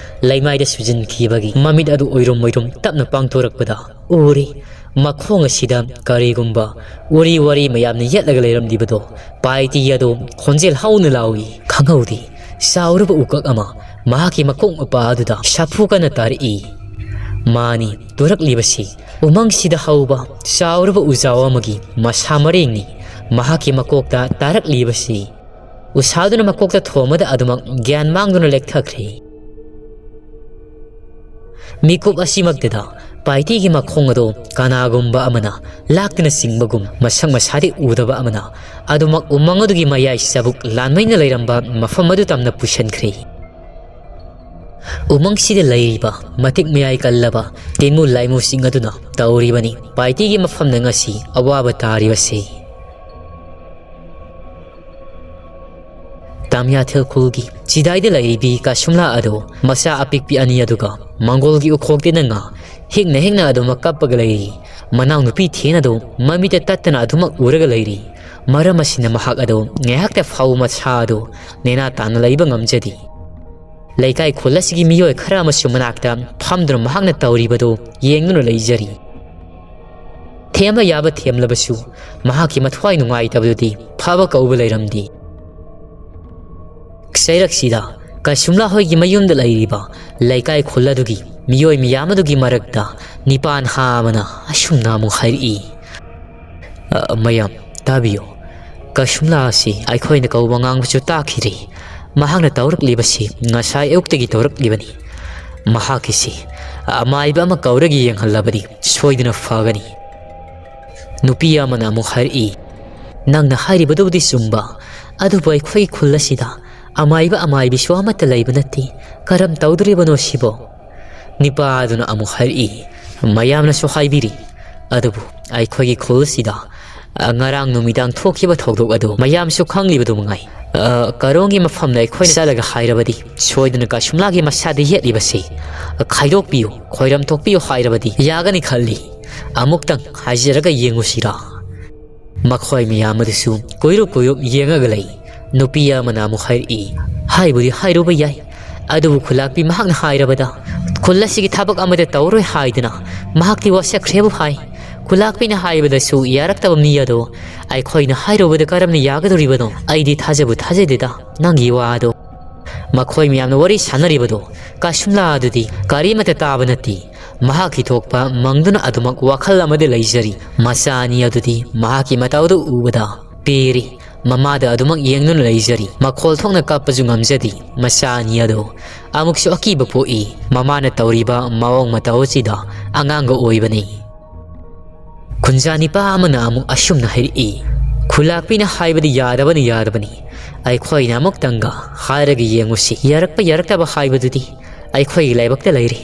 ꯂꯩꯃꯥꯏꯗ ꯁꯨꯖꯤꯟꯈꯤꯕꯒꯤ ꯃꯃꯤꯠ ꯑꯗꯨ ꯎꯏꯔꯨꯝ ꯎꯏꯔꯨꯝ ꯇꯞꯅ ꯄꯥꯡꯊꯣꯔꯛꯄꯗ ꯎꯔꯤ꯫ ꯃꯈꯣꯡ ꯑꯁꯤꯗ ꯀꯔꯤꯒꯨꯝꯕ ꯎꯔꯤ ꯋꯥꯔꯤ ꯃꯌꯥꯝꯅ ꯌꯦꯠꯂꯒ ꯂꯩꯔꯝꯂꯤꯕꯗꯣ ꯄꯥꯏꯇꯤ ꯑꯗꯨ ꯈꯣꯟꯖꯦꯜ ꯍꯧꯅ ꯂꯥꯎꯏ꯫ ꯈꯪꯍꯧꯗꯦ, ꯆꯥꯎꯔꯕ ꯎꯀꯛ ꯑꯃ ꯃꯍꯥꯛꯀꯤ ꯃꯀꯣꯛ ꯃꯄꯥ ꯑꯗꯨꯗ ꯁꯥꯐꯨ ꯀꯟꯅ ꯇꯥꯔꯛꯏ꯫ ꯃꯥꯅꯤ ꯇꯨꯔꯛꯂꯤꯕꯁꯤ ꯎꯃꯪꯁꯤꯗ ꯍꯧꯕ ꯆꯥꯎꯔꯕ ꯎꯖꯥꯎ ꯑꯃꯒꯤ ꯃꯁꯥ ꯃꯔꯦꯡꯅꯤ꯫ ꯃꯍꯥꯛꯀꯤ ꯃꯀꯣꯛꯇ ꯇꯥꯔꯛꯂꯤꯕꯁꯤ ꯎꯁꯥꯗꯨꯅ ꯃꯀꯣꯛꯇ ꯊꯣꯝꯕꯗ ꯑꯗꯨꯃꯛ ꯒ꯭ꯌꯥꯟ ꯃꯥꯡꯗꯨꯅ ꯂꯦꯛꯊꯈ꯭ꯔꯦ꯫ ꯃꯤꯀꯨꯞ ꯑꯁꯤꯃꯛꯇꯗ ꯄꯥꯏꯇꯤꯒꯤ ꯃꯈꯣꯡ ꯑꯗꯨ ꯀꯅꯥꯒꯨꯝꯕ ꯑꯃꯅ ꯂꯥꯛꯇꯨꯅ ꯆꯤꯡꯕꯒꯨꯝ ꯃꯁꯛ ꯃꯁꯥꯗꯤ ꯎꯗꯕ ꯑꯃꯅ ꯑꯗꯨꯃꯛ ꯎꯃꯪ ꯑꯗꯨꯒꯤ ꯃꯌꯥꯏ ꯆꯕꯨꯛ ꯂꯥꯟꯃꯩꯅ ꯂꯩꯔꯝꯕ ꯃꯐꯝ ꯑꯗꯨ ꯇꯝꯅ ꯄꯨꯁꯤꯟꯈ꯭ꯔꯦ꯫ ꯎꯃꯪꯁꯤꯗ ꯂꯩꯔꯤꯕ ꯃꯇꯤꯛ ꯃꯌꯥꯏ ꯀꯜꯂꯕ ꯇꯤꯟꯃꯨ ꯂꯥꯏꯃꯨꯁꯤꯡ ꯑꯗꯨꯅ ꯇꯧꯔꯤꯕꯅꯤ ꯄꯥꯏꯇꯤꯒꯤ ꯃꯐꯝꯗ ꯉꯁꯤ ꯑꯋꯥꯕ ꯇꯥꯔꯤꯕꯁꯤ꯫ ꯇꯥꯃꯤꯌꯥꯊꯦꯜ ꯈꯨꯜꯒꯤ ꯆꯤꯗꯥꯏꯗ ꯂꯩꯔꯤꯕꯤ ꯀꯥꯁꯨꯝꯂꯥ ꯑꯗꯨ ꯃꯆꯥ ꯑꯄꯤꯛꯄꯤ ꯑꯅꯤ ꯑꯗꯨꯒ ꯃꯪꯒꯣꯜꯒꯤ ꯎꯈꯣꯛꯇꯤꯅ ꯉꯥ ꯍꯤꯡꯅ ꯍꯤꯡꯅ ꯑꯗꯨꯃꯛ ꯀꯞꯄꯒ ꯂꯩꯔꯤ꯫ ꯃꯅꯥꯎꯅꯨꯄꯤ ꯊꯦꯟ ꯑꯗꯨ ꯃꯃꯤꯠꯇ ꯇꯠꯇꯅ ꯑꯗꯨꯃꯛ ꯎꯔꯒ ꯂꯩꯔꯤ꯫ ꯃꯔꯝ ꯑꯁꯤꯅ ꯃꯍꯥꯛ ꯑꯗꯨ ꯉꯥꯏꯍꯥꯛꯇ ꯐꯥꯎꯕ ꯃꯁꯥ ꯑꯗꯨ ꯅꯦꯅꯥ ꯇꯥꯅ ꯂꯩꯕ ꯉꯝꯖꯗꯦ꯫ ꯂꯩꯀꯥꯏ ꯈꯨꯜ ꯑꯁꯤꯒꯤ ꯃꯤꯑꯣꯏ ꯈꯔ ꯑꯃꯁꯨ ꯃꯅꯥꯛꯇ ꯐꯝꯗꯨꯅ ꯃꯍꯥꯛꯅ ꯇꯧꯔꯤꯕꯗꯨ ꯌꯦꯡꯗꯨꯅ ꯂꯩꯖꯔꯤ꯫ ꯊꯦꯝꯕ ꯌꯥꯕ ꯊꯦꯝꯂꯕꯁꯨ, ꯃꯍꯥꯛꯀꯤ ꯃꯊ꯭ꯋꯥꯏ ꯅꯨꯡꯉꯥꯏꯇꯕꯗꯨꯗꯤ ꯐꯕ ꯀꯧꯕ ꯂꯩꯔꯝꯗꯦ꯫ ꯆꯩꯔꯛꯁꯤꯗ ꯀꯁꯨꯝꯂꯥ ꯍꯣꯏꯒꯤ ꯃꯌꯨꯝꯗ ꯂꯩꯔꯤꯕ ꯂꯩꯀꯥꯏ ꯈꯨꯜ ꯑꯗꯨꯒꯤ ꯃꯤꯑꯣꯏ ꯃꯌꯥꯝ ꯑꯗꯨꯒꯤ ꯃꯔꯛꯇ ꯅꯤꯄꯥ ꯅꯍꯥ ꯑꯃꯅ ꯑꯁꯨꯝꯅ ꯑꯃꯨꯛ ꯍꯥꯏꯔꯛꯏ, "ꯑ, ꯃꯌꯥꯝ, ꯇꯥꯕꯤꯌꯨ꯫ ꯀꯁꯨꯝꯂꯥ ꯑꯁꯤ ꯑꯩꯈꯣꯏꯅ ꯀꯧꯕ ꯉꯥꯡꯕꯁꯨ ꯇꯥꯈꯤꯔꯦ꯫ ꯃꯍꯥꯛꯅ ꯇꯧꯔꯛꯂꯤꯕꯁꯤ ꯉꯁꯥꯏ ꯑꯌꯨꯛꯇꯒꯤ ꯇꯧꯔꯛꯂꯤꯕꯅꯤ꯫ ꯃꯍꯥꯛꯀꯤꯁꯤ ꯑꯃꯥꯏꯕ ꯑꯃ ꯀꯧꯔꯒ ꯌꯦꯡꯍꯜꯂꯕꯗꯤ ꯁꯣꯏꯗꯅ ꯐꯒꯅꯤ꯫" ꯅꯨꯄꯤ ꯑꯃꯅ ꯑꯃꯨꯛ ꯍꯥꯏꯔꯛꯏ, "ꯅꯪꯅ ꯍꯥꯏꯔꯤꯕꯗꯨꯕꯨꯗꯤ ꯆꯨꯝꯕ, ꯑꯗꯨꯕꯨ ꯑꯩꯈꯣꯏꯒꯤ ꯈꯨꯜ ꯑꯁꯤꯗ ꯑꯃꯥꯏꯕ ꯑꯃꯥꯏꯕꯤꯁꯨ ꯑꯃꯠꯇ ꯂꯩꯕ ꯅꯠꯇꯦ꯫ ꯀꯔꯝ ꯇꯧꯗꯣꯔꯤꯕꯅꯣ ꯁꯤꯕꯣ?" ꯅꯤꯄꯥ ꯑꯗꯨꯅ ꯑꯃꯨꯛ ꯍꯥꯏꯔꯛꯏ, "ꯃꯌꯥꯝꯅꯁꯨ ꯍꯥꯏꯕꯤꯔꯤ, ꯑꯗꯨꯕꯨ ꯑꯩꯈꯣꯏꯒꯤ ꯈꯨꯜ ꯑꯁꯤꯗ, ꯑ, ꯉꯔꯥꯡ ꯅꯨꯃꯤꯗꯥꯡ ꯊꯣꯛꯈꯤꯕ ꯊꯧꯗꯣꯛ ꯑꯗꯨ ꯃꯌꯥꯝꯁꯨ ꯈꯪꯂꯤꯕꯗꯨ ꯃꯉꯥꯏ꯫ ꯑ, ꯀꯔꯣꯡꯒꯤ ꯃꯐꯝꯗ ꯑꯩꯈꯣꯏꯅ ꯆꯠꯂꯒ ꯍꯥꯏꯔꯕꯗꯤ, ꯁꯣꯏꯗꯅ ꯀꯁꯨꯝꯂꯥꯒꯤ ꯃꯁꯥꯗ ꯌꯦꯠꯂꯤꯕꯁꯤ, ꯑ, ꯈꯥꯏꯗꯣꯛꯄꯤꯌꯨ, ꯈꯣꯏꯔꯝ ꯊꯣꯛꯄꯤꯌꯨ ꯍꯥꯏꯔꯕꯗꯤ ꯌꯥꯒꯅꯤ ꯈꯜꯂꯤ꯫ ꯑꯃꯨꯛꯇꯪ ꯍꯥꯏꯖꯔꯒ ꯌꯦꯡꯉꯨꯁꯤꯔꯥ?" ꯃꯈꯣꯏ ꯃꯌꯥꯝ ꯑꯗꯨꯁꯨ ꯀꯨꯏꯔꯨꯞ ꯀꯨꯏꯔꯨꯞ ꯌꯦꯡꯉꯒ ꯂꯩ꯫ ꯅꯨꯄꯤ ꯑꯃꯅ ꯑꯃꯨꯛ ꯍꯥꯏꯔꯛꯏ, "ꯍꯥꯏꯕꯨꯗꯤ ꯍꯥꯏꯔꯨꯕ ꯌꯥꯏ, ꯑꯗꯨꯕꯨ ꯈꯨꯂꯥꯛꯄꯤ ꯃꯍꯥꯛꯅ ꯍꯥꯏꯔꯕꯗ ꯈꯨꯜ ꯑꯁꯤꯒꯤ ꯊꯕꯛ ꯑꯃꯠꯇ ꯇꯧꯔꯣꯏ ꯍꯥꯏꯗꯨꯅ ꯃꯍꯥꯛꯇꯤ ꯋꯥꯁꯛꯈ꯭ꯔꯦꯕꯨ ꯍꯥꯏ꯫ ꯈꯨꯂꯥꯛꯄꯤꯅ ꯍꯥꯏꯕꯗꯁꯨ ꯌꯥꯔꯛꯇꯕ ꯃꯤ ꯑꯗꯣ ꯑꯩꯈꯣꯏꯅ ꯍꯥꯏꯔꯨꯕꯗ ꯀꯔꯝꯅ ꯌꯥꯒꯗꯧꯔꯤꯕꯅꯣ? ꯑꯩꯗꯤ ꯊꯥꯖꯕꯨ ꯊꯥꯖꯗꯦꯗ ꯅꯪꯒꯤ ꯋꯥ ꯑꯗꯣ꯫" ꯃꯈꯣꯏ ꯃꯌꯥꯝꯅ ꯋꯥꯔꯤ ꯁꯥꯟꯅꯔꯤꯕꯗꯣ ꯀꯁꯨꯝꯂꯥ ꯑꯗꯨꯗꯤ ꯀꯔꯤꯃꯠꯇ ꯇꯥꯕ ꯅꯠꯇꯦ꯫ ꯃꯍꯥꯛꯀꯤ ꯊꯣꯛꯄ ꯃꯪꯗꯨꯅ ꯑꯗꯨꯃꯛ ꯋꯥꯈꯜ ꯑꯃꯗ ꯂꯩꯖꯔꯤ꯫ ꯃꯆꯥ ꯑꯅꯤ ꯑꯗꯨꯗꯤ ꯃꯍꯥꯛꯀꯤ ꯃꯇꯧꯗꯨ ꯎꯕꯗ ꯄꯦꯔꯤ꯫ ꯃꯃꯥꯗ ꯑꯗꯨꯃꯛ ꯌꯦꯡꯗꯨꯅ ꯂꯩꯖꯔꯤ꯫ ꯃꯈꯣꯜ ꯊꯣꯛꯅ ꯀꯞꯄꯁꯨ ꯉꯝꯖꯗꯦ꯫ ꯃꯆꯥ ꯑꯅꯤ ꯑꯗꯨ ꯑꯃꯨꯛꯁꯨ ꯑꯀꯤꯕ ꯄꯣꯛꯏ꯫ ꯃꯃꯥꯅ ꯇꯧꯔꯤꯕ ꯃꯑꯣꯡ ꯃꯇꯧ ꯑꯁꯤꯗ ꯑꯉꯥꯡꯒ ꯑꯣꯏꯕꯅꯤ꯫ ꯈꯨꯟꯖꯥ ꯅꯤꯄꯥ ꯑꯃꯅ ꯑꯃꯨꯛ ꯑꯁꯨꯝꯅ ꯍꯥꯏꯔꯛꯏ, "ꯈꯨꯂꯥꯛꯄꯤꯅ ꯍꯥꯏꯕꯗꯤ ꯌꯥꯗꯕꯅꯤ, ꯌꯥꯗꯕꯅꯤ꯫ ꯑꯩꯈꯣꯏꯅ ꯑꯃꯨꯛꯇꯪꯒ ꯍꯥꯏꯔꯒ ꯌꯦꯡꯉꯨꯁꯤ꯫ ꯌꯥꯔꯛꯄ ꯌꯥꯔꯛꯇꯕ ꯍꯥꯏꯕꯗꯨꯗꯤ ꯑꯩꯈꯣꯏꯒꯤ ꯂꯥꯏꯕꯛꯇ ꯂꯩꯔꯦ꯫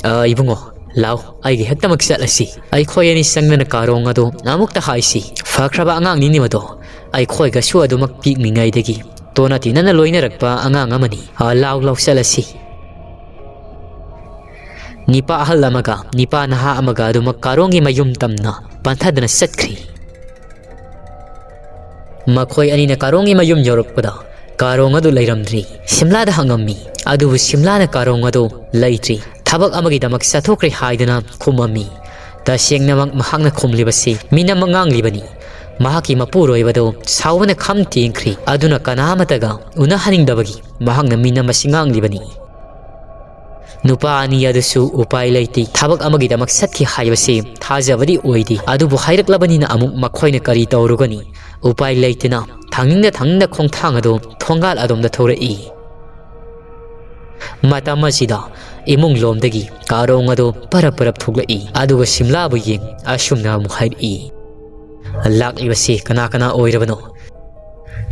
ꯑ, ꯏꯕꯨꯡꯉꯣ, ꯂꯥꯎ, ꯑꯩꯒꯤ ꯍꯦꯛꯇꯃꯛ ꯆꯠꯂꯁꯤ꯫" ꯑꯩꯈꯣꯏ ꯑꯅꯤ ꯆꯪꯗꯅ ꯀꯥꯔꯣꯡ ꯑꯗꯨ ꯑꯃꯨꯛꯇ ꯍꯥꯏꯁꯤ꯫ ꯐꯈ꯭ꯔꯕ ꯑꯉꯥꯡꯅꯤꯅꯦ ꯃꯗꯣ꯫ ꯑꯩꯈꯣꯏꯒꯁꯨ ꯑꯗꯨꯃꯛ ꯄꯤꯛꯂꯤꯉꯩꯗꯒꯤ ꯇꯣꯟꯅ ꯇꯤꯟꯅꯅ ꯂꯣꯏꯅꯔꯛꯄ ꯑꯉꯥꯡ ꯑꯃꯅꯤ꯫ ꯑ, ꯂꯥꯎ, ꯂꯥꯎ, ꯆꯠꯂꯁꯤ꯫ ꯅꯤꯄꯥ ꯑꯍꯜ ꯑꯃꯒ ꯅꯤꯄꯥ ꯅꯍꯥ ꯑꯃꯒ ꯑꯗꯨꯃꯛ ꯀꯥꯔꯣꯡꯒꯤ ꯃꯌꯨꯝ ꯇꯝꯅ ꯄꯟꯊꯗꯅ ꯆꯠꯈ꯭ꯔꯤ꯫ ꯃꯈꯣꯏ ꯑꯅꯤꯅ ꯀꯥꯔꯣꯡꯒꯤ ꯃꯌꯨꯝ ꯌꯧꯔꯛꯄꯗ ꯀꯥꯔꯣꯡ ꯑꯗꯨ ꯂꯩꯔꯝꯗ꯭ꯔꯤ꯫ ꯁꯤꯝꯂꯥꯗ ꯍꯪꯉꯝꯃꯤ, ꯑꯗꯨꯕꯨ ꯁꯤꯝꯂꯥꯅ ꯀꯥꯔꯣꯡ ꯑꯗꯨ ꯂꯩꯇ꯭ꯔꯤ, ꯊꯕꯛ ꯑꯃꯒꯤꯗꯃꯛ ꯆꯠꯊꯣꯛꯈ꯭ꯔꯦ ꯍꯥꯏꯗꯨꯅ ꯈꯨꯝꯃꯝꯃꯤ꯫ ꯇꯁꯦꯡꯅꯃꯛ ꯃꯍꯥꯛꯅ ꯈꯨꯝꯂꯤꯕꯁꯤ ꯃꯤꯅꯝ ꯑꯃ ꯉꯥꯡꯂꯤꯕꯅꯤ꯫ ꯃꯍꯥꯛꯀꯤ ꯃꯄꯨꯔꯣꯏꯕꯗꯨ ꯁꯥꯎꯕꯅ ꯈꯝ ꯇꯦꯡꯈ꯭ꯔꯦ꯫ ꯑꯗꯨꯅ ꯀꯅꯥ ꯑꯃꯠꯇꯒ ꯎꯅꯍꯟꯅꯤꯡꯗꯕꯒꯤ ꯃꯍꯥꯛꯅ ꯃꯤꯅꯝ ꯑꯁꯤ ꯉꯥꯡꯂꯤꯕꯅꯤ꯫ ꯅꯨꯄꯥ ꯑꯅꯤ ꯑꯗꯨꯁꯨ ꯎꯄꯥꯏ ꯂꯩꯇꯦ꯫ ꯊꯕꯛ ꯑꯃꯒꯤꯗꯃꯛ ꯆꯠꯈꯤ ꯍꯥꯏꯕꯁꯤ ꯊꯥꯖꯕꯗꯤ ꯑꯣꯏꯗꯦ꯫ ꯑꯗꯨꯕꯨ ꯍꯥꯏꯔꯛꯂꯕꯅꯤꯅ ꯑꯃꯨꯛ ꯃꯈꯣꯏꯅ ꯀꯔꯤ ꯇꯧꯔꯨꯒꯅꯤ? ꯎꯄꯥꯏ ꯂꯩꯇꯅ ꯊꯥꯡꯅꯤꯡꯗ ꯊꯥꯡꯅꯤꯡꯗ ꯈꯣꯡꯊꯥꯡ ꯑꯗꯨ ꯊꯣꯡꯒꯥꯜ ꯑꯗꯣꯝꯗ ꯊꯧꯔꯛꯏ꯫ ꯃꯇꯝ ꯑꯁꯤꯗ ꯏꯃꯨꯡ ꯂꯣꯝꯗꯒꯤ ꯀꯥꯔꯣꯡ ꯑꯗꯨ ꯄꯔꯞ ꯄꯔꯞ ꯊꯣꯛꯂꯛꯏ꯫ ꯑꯗꯨꯒ ꯁꯤꯝꯂꯥꯕꯨ ꯌꯦꯡ ꯑꯁꯨꯝꯅ ꯑꯃꯨꯛ ꯍꯥꯏꯔꯛꯏ, "ꯂꯥꯛꯂꯤꯕꯁꯤ ꯀꯅꯥ ꯀꯅꯥ ꯑꯣꯏꯔꯕꯅꯣ?"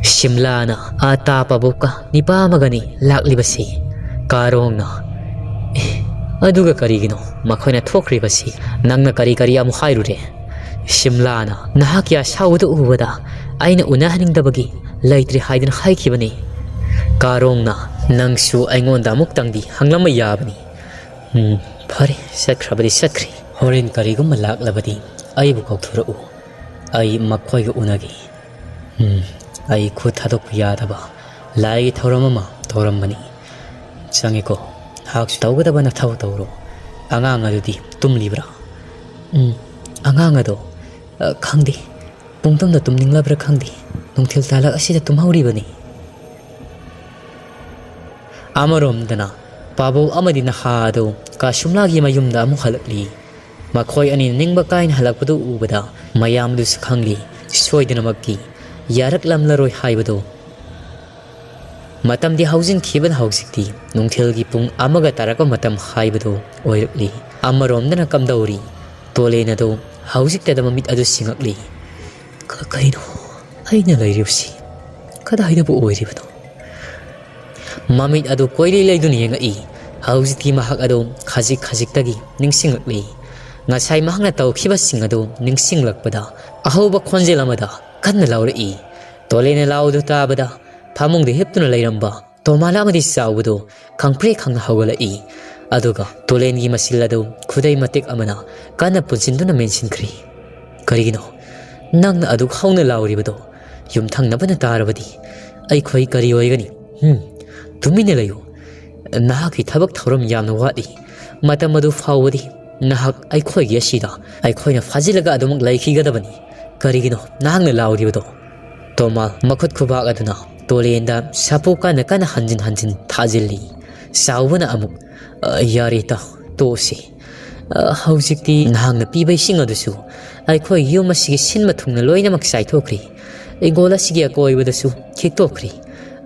ꯁꯤꯝꯂꯥꯅ, "ꯑꯇꯥ ꯄꯥꯕꯣꯛꯀ ꯅꯤꯄꯥ ꯑꯃꯒꯅꯤ ꯂꯥꯛꯂꯤꯕꯁꯤ, ꯀꯥꯔꯣꯡꯅ꯫" "ꯑꯦ, ꯑꯗꯨꯒ ꯀꯔꯤꯒꯤꯅꯣ ꯃꯈꯣꯏꯅ ꯊꯣꯛꯈ꯭ꯔꯤꯕꯁꯤ? ꯅꯪꯅ ꯀꯔꯤ ꯀꯔꯤ ꯑꯃꯨꯛ ꯍꯥꯏꯔꯨꯔꯦ?" ꯁꯤꯝꯂꯥꯅ, "ꯅꯍꯥꯛꯀꯤ ꯑꯁꯥꯎꯕꯗꯨ ꯎꯕꯗ ꯑꯩꯅ ꯎꯅꯍꯟꯅꯤꯡꯗꯕꯒꯤ ꯂꯩꯇ꯭ꯔꯦ ꯍꯥꯏꯗꯨꯅ ꯍꯥꯏꯈꯤꯕꯅꯤ꯫" ꯀꯥꯔꯣꯡꯅ, "ꯅꯪꯁꯨ ꯑꯩꯉꯣꯟꯗ ꯑꯃꯨꯛꯇꯪꯗꯤ ꯍꯪꯂꯝꯕ ꯌꯥꯕꯅꯤ꯫" "ꯎꯝ, ꯐꯔꯦ, ꯆꯠꯈ꯭ꯔꯕꯗꯤ ꯆꯠꯈ꯭ꯔꯦ꯫ ꯍꯣꯔꯦꯟ ꯀꯔꯤꯒꯨꯝꯕ ꯂꯥꯛꯂꯕꯗꯤ ꯑꯩꯕꯨ ꯀꯧꯊꯣꯔꯛꯎ꯫ ꯑꯩ ꯃꯈꯣꯏꯒ ꯎꯅꯒꯦ꯫ ꯎꯝ, ꯑꯩ ꯈꯨꯠ ꯊꯥꯗꯣꯛꯄ ꯌꯥꯗꯕ ꯂꯥꯏꯒꯤ ꯊꯧꯔꯝ ꯑꯃ ꯇꯧꯔꯝꯕꯅꯤ꯫ ꯆꯪꯉꯦꯀꯣ, ꯍꯥꯛꯁꯨ ꯇꯧꯒꯗꯕ ꯅꯊꯧ ꯇꯧꯔꯣ꯫ ꯑꯉꯥꯡ ꯑꯗꯨꯗꯤ ꯇꯨꯝꯂꯤꯕ꯭ꯔꯥ?" "ꯎꯝ, ꯑꯉꯥꯡ ꯑꯗꯣ, ꯑ, ꯈꯪꯗꯦ꯫ ꯄꯨꯡꯇꯨꯝꯗ ꯇꯨꯝꯅꯤꯡꯂꯕ꯭ꯔꯥ ꯈꯪꯗꯦ꯫ ꯅꯨꯡꯊꯤꯜ ꯇꯥꯂꯛ ꯑꯁꯤꯗ ꯇꯨꯝꯍꯧꯔꯤꯕꯅꯤ꯫" ꯑꯃꯔꯣꯝꯗꯅ ꯄꯥꯕꯧ ꯑꯃꯗꯤ ꯅꯍꯥ ꯑꯗꯨ ꯀꯥꯁꯨꯝꯂꯥꯒꯤ ꯃꯌꯨꯝꯗ ꯑꯃꯨꯛ ꯍꯜꯂꯛꯂꯤ꯫ ꯃꯈꯣꯏ ꯑꯅꯤ ꯅꯤꯡꯕ ꯀꯥꯏꯅ ꯍꯜꯂꯛꯄꯗꯨ ꯎꯕꯗ ꯃꯌꯥꯝꯗꯨꯁꯨ ꯈꯪꯂꯤ, ꯁꯣꯏꯗꯅꯃꯛꯀꯤ ꯌꯥꯔꯛꯂꯝꯂꯔꯣꯏ ꯍꯥꯏꯕꯗꯨ꯫ ꯃꯇꯝꯗꯤ ꯍꯧꯖꯤꯟꯈꯤꯕꯅ ꯍꯧꯖꯤꯛꯇꯤ ꯅꯨꯡꯊꯤꯜꯒꯤ ꯄꯨꯡ ꯑꯃꯒ ꯇꯥꯔꯛꯄ ꯃꯇꯝ ꯍꯥꯏꯕꯗꯨ ꯑꯣꯏꯔꯛꯂꯤ꯫ ꯑꯃꯔꯣꯝꯗꯅ ꯀꯝꯗꯧꯔꯤ? ꯇꯣꯂꯦꯟ ꯑꯗꯨ ꯍꯧꯖꯤꯛꯇꯗ ꯃꯃꯤꯠ ꯑꯗꯨ ꯁꯤꯡꯉꯛꯂꯤ꯫ "ꯀ-, ꯀꯩꯅꯣ ꯑꯩꯅ ꯂꯩꯔꯤꯕꯁꯤ? ꯀꯗꯥꯏꯗꯕꯨ ꯑꯣꯏꯔꯤꯕꯅꯣ?" ꯃꯃꯤꯠ ꯑꯗꯨ ꯀꯣꯏꯂꯩ ꯂꯩꯗꯨꯅ ꯌꯦꯡꯉꯛꯏ꯫ ꯍꯧꯖꯤꯛꯇꯤ ꯃꯍꯥꯛ ꯑꯗꯨ ꯈꯖꯤꯛ ꯈꯖꯤꯛꯇꯒꯤ ꯅꯤꯡꯁꯤꯡꯂꯛꯂꯤ꯫ ꯉꯁꯥꯏ ꯃꯍꯥꯛꯅ ꯇꯧꯈꯤꯕꯁꯤꯡ ꯑꯗꯨ ꯅꯤꯡꯁꯤꯡꯂꯛꯄꯗ ꯑꯍꯧꯕ ꯈꯣꯟꯖꯦꯜ ꯑꯃꯗ ꯀꯟꯅ ꯂꯥꯎꯔꯛꯏ꯫ ꯇꯣꯂꯦꯟꯅ ꯂꯥꯎꯗꯨ ꯇꯥꯕꯗ ꯐꯃꯨꯡꯗ ꯍꯤꯞꯇꯨꯅ ꯂꯩꯔꯝꯕ ꯇꯣꯃꯥꯂ ꯑꯃꯗꯤ ꯆꯥꯎꯕꯗꯨ ꯈꯪꯄ꯭ꯔꯦꯛ ꯈꯪꯅ ꯍꯧꯒꯠꯂꯛꯏ꯫ ꯑꯗꯨꯒ ꯇꯣꯂꯦꯟꯒꯤ ꯃꯆꯤꯜ ꯑꯗꯨ ꯈꯨꯗꯩ ꯃꯇꯦꯛ ꯑꯃꯅ ꯀꯟꯅ ꯄꯨꯟꯁꯤꯟꯗꯨꯅ ꯃꯦꯟꯁꯤꯟꯈ꯭ꯔꯤ꯫ "ꯀꯔꯤꯒꯤꯅꯣ ꯅꯪꯅ ꯑꯗꯨꯛ ꯍꯧꯅ ꯂꯥꯎꯔꯤꯕꯗꯣ? ꯌꯨꯝꯊꯪꯅꯕꯅ ꯇꯥꯔꯕꯗꯤ ꯑꯩꯈꯣꯏ ꯀꯔꯤ ꯑꯣꯏꯒꯅꯤ? ꯍꯨꯝ, ꯇꯨꯃꯤꯟꯅ ꯂꯩꯌꯨ꯫ ꯅꯍꯥꯛꯀꯤ ꯊꯕꯛ ꯊꯧꯔꯝ ꯌꯥꯝꯅ ꯋꯥꯠꯂꯤ꯫ ꯃꯇꯝ ꯑꯗꯨ ꯐꯥꯎꯕꯗꯤ "ꯅꯍꯥꯛ ꯑꯩꯈꯣꯏꯒꯤ ꯑꯁꯤꯗ ꯑꯩꯈꯣꯏꯅ ꯐꯥꯖꯤꯜꯂꯒ ꯑꯗꯨꯃꯛ ꯂꯩꯈꯤꯒꯗꯕꯅꯤ꯫ ꯀꯔꯤꯒꯤꯅꯣ ꯅꯍꯥꯛꯅ ꯂꯥꯎꯔꯤꯕꯗꯣ?" ꯇꯣꯃꯥꯜ ꯃꯈꯨꯠ ꯈꯨꯕꯥꯛ ꯑꯗꯨꯅ ꯇꯣꯂꯦꯟꯗ ꯁꯥꯐꯨ ꯀꯟꯅ ꯀꯟꯅ ꯍꯟꯖꯤꯟ ꯍꯟꯖꯤꯟ ꯊꯥꯖꯤꯜꯂꯤ꯫ ꯆꯥꯎꯕꯅ ꯑꯃꯨꯛ, "ꯑ, ꯌꯥꯔꯦ ꯏꯇꯥꯎ, ꯇꯣꯛꯑꯁꯤ꯫ ꯑ, ꯍꯧꯖꯤꯛꯇꯤ ꯅꯍꯥꯛꯅ ꯄꯤꯕ ꯏꯁꯤꯡ ꯑꯗꯨꯁꯨ ꯑꯩꯈꯣꯏ ꯌꯨꯝ ꯑꯁꯤꯒꯤ ꯁꯤꯟꯕ ꯊꯨꯡꯅ ꯂꯣꯏꯅꯃꯛ ꯆꯥꯏꯊꯣꯛꯈ꯭ꯔꯦ꯫ ꯏꯪꯈꯣꯜ ꯑꯁꯤꯒꯤ ꯑꯀꯣꯏꯕꯗꯁꯨ ꯈꯤꯛꯇꯣꯛꯈ꯭ꯔꯦ꯫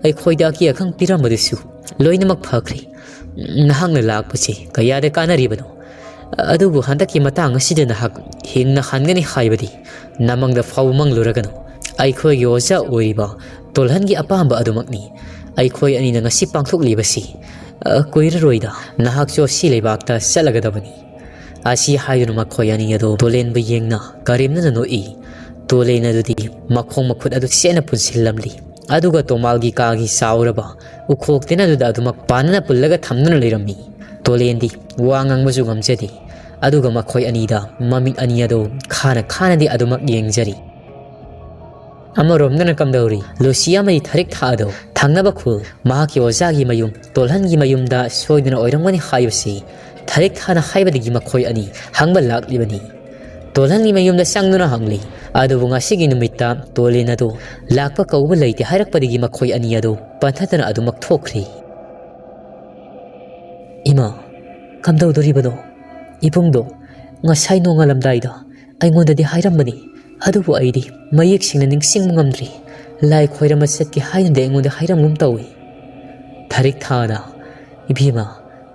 ꯑꯩꯈꯣꯏꯗ ꯑꯀꯤ ꯑꯈꯪ ꯄꯤꯔꯝꯕꯗꯨꯁꯨ ꯂꯣꯏꯅꯃꯛ ꯐꯈ꯭ꯔꯦ꯫ ꯅꯍꯥꯛꯅ ꯂꯥꯛꯄꯁꯤ ꯀꯌꯥꯗ ꯀꯥꯟꯅꯔꯤꯕꯅꯣ? ꯑꯗꯨꯕꯨ ꯍꯟꯗꯛꯀꯤ ꯃꯇꯥꯡ ꯑꯁꯤꯗ ꯅꯍꯥꯛ ꯍꯤꯡꯅ ꯍꯟꯒꯅꯤ ꯍꯥꯏꯕꯗꯤ ꯅꯃꯪꯗ ꯐꯥꯎꯕ ꯃꯪꯂꯨꯔꯒꯅꯨ꯫ ꯑꯩꯈꯣꯏꯒꯤ ꯑꯣꯖꯥ ꯑꯣꯏꯔꯤꯕ ꯇꯣꯜꯍꯟꯒꯤ ꯑꯄꯥꯝꯕ ꯑꯗꯨꯃꯛꯅꯤ꯫ ꯑꯩꯈꯣꯏ ꯑꯅꯤꯅ ꯉꯁꯤ ꯄꯥꯡꯊꯣꯛꯂꯤꯕꯁꯤ, ꯑ, ꯀꯨꯏꯔꯔꯣꯏꯗ ꯅꯍꯥꯛꯁꯨ ꯑꯁꯤ ꯂꯩꯕꯥꯛꯇ ꯆꯠꯂꯒꯗꯕꯅꯤ꯫" ꯑꯁꯤ ꯍꯥꯏꯗꯨꯅ ꯃꯈꯣꯏ ꯑꯅꯤ ꯑꯗꯨ ꯇꯣꯂꯦꯟꯕꯨ ꯌꯦꯡꯅ ꯀꯔꯦꯝꯅꯅ ꯅꯣꯛꯏ꯫ ꯇꯣꯂꯦꯟ ꯑꯗꯨꯗꯤ ꯃꯈꯣꯡ ꯃꯈꯨꯠ ꯑꯗꯨ ꯆꯦꯠꯅ ꯄꯨꯟꯁꯤꯜꯂꯝꯂꯤ꯫ ꯑꯗꯨꯒ ꯇꯣꯃꯥꯜꯒꯤ ꯀꯥꯒꯤ ꯆꯥꯎꯔꯕ ꯎꯈꯣꯛ ꯇꯦꯅ ꯑꯗꯨꯗ ꯑꯗꯨꯃꯛ ꯄꯥꯟꯅꯅ ꯄꯨꯜꯂꯒ ꯊꯝꯗꯨꯅ ꯂꯩꯔꯝꯃꯤ꯫ ꯇꯣꯂꯦꯟꯗꯤ ꯋꯥ ꯉꯥꯡꯕꯁꯨ ꯉꯝꯖꯗꯦ꯫ ꯑꯗꯨꯒ ꯃꯈꯣꯏ ꯑꯅꯤꯗ ꯃꯃꯤꯠ ꯑꯅꯤ ꯑꯗꯨ ꯈꯥꯅ ꯈꯥꯅꯗꯤ ꯑꯗꯨꯃꯛ ꯌꯦꯡꯖꯔꯤ꯫ ꯑꯃꯔꯣꯝꯗꯅ ꯀꯝꯗꯧꯔꯤ? ꯂꯨꯁꯤ ꯑꯃꯗꯤ ꯊꯔꯤꯛ ꯊꯥ ꯑꯗꯨ ꯊꯪꯅꯕ ꯈꯨꯜ ꯃꯍꯥꯛꯀꯤ ꯑꯣꯖꯥꯒꯤ ꯃꯌꯨꯝ ꯇꯣꯜꯍꯟꯒꯤ ꯃꯌꯨꯝꯗ ꯁꯣꯏꯗꯅ ꯑꯣꯏꯔꯝꯒꯅꯤ ꯍꯥꯏꯕꯁꯤ ꯊꯔꯤꯛ ꯊꯥꯅ ꯍꯥꯏꯕꯗꯒꯤ ꯃꯈꯣꯏ ꯑꯅꯤ ꯍꯪꯕ ꯂꯥꯛꯂꯤꯕꯅꯤ꯫ ꯇꯣꯜꯍꯟꯒꯤ ꯃꯌꯨꯝꯗ ꯆꯪꯗꯨꯅ ꯍꯪꯂꯤ꯫ ꯑꯗꯨꯕꯨ ꯉꯁꯤꯒꯤ ꯅꯨꯃꯤꯠꯇ ꯇꯣꯂꯦꯟ ꯑꯗꯨ ꯂꯥꯛꯄ ꯀꯧꯕ ꯂꯩꯇꯦ ꯍꯥꯏꯔꯛꯄꯗꯒꯤ ꯃꯈꯣꯏ ꯑꯅꯤ ꯑꯗꯨ ꯄꯟꯊꯗꯅ ꯑꯗꯨꯃꯛ ꯊꯣꯛꯈ꯭ꯔꯤ꯫ "ꯏꯃꯥ, ꯀꯝꯗꯧꯗꯣꯔꯤꯕꯅꯣ? ꯏꯕꯨꯡꯗꯣ ꯉꯁꯥꯏ ꯅꯣꯡꯉꯥꯜꯂꯝꯗꯥꯏꯗ ꯑꯩꯉꯣꯟꯗꯗꯤ ꯍꯥꯏꯔꯝꯕꯅꯤ, ꯑꯗꯨꯕꯨ ꯑꯩꯗꯤ ꯃꯌꯦꯛ ꯁꯦꯡꯅ ꯅꯤꯡꯁꯤꯡꯕ ꯉꯝꯗ꯭ꯔꯤ꯫ ꯂꯥꯏ ꯈꯣꯏꯔꯝꯕ ꯆꯠꯀꯦ ꯍꯥꯏꯅꯗꯤ ꯑꯩꯉꯣꯟꯗ ꯍꯥꯏꯔꯝꯒꯨꯝ ꯇꯧꯏ꯫" ꯊꯔꯤꯛ ꯊꯥꯅ, "ꯏꯕꯦꯝꯃ,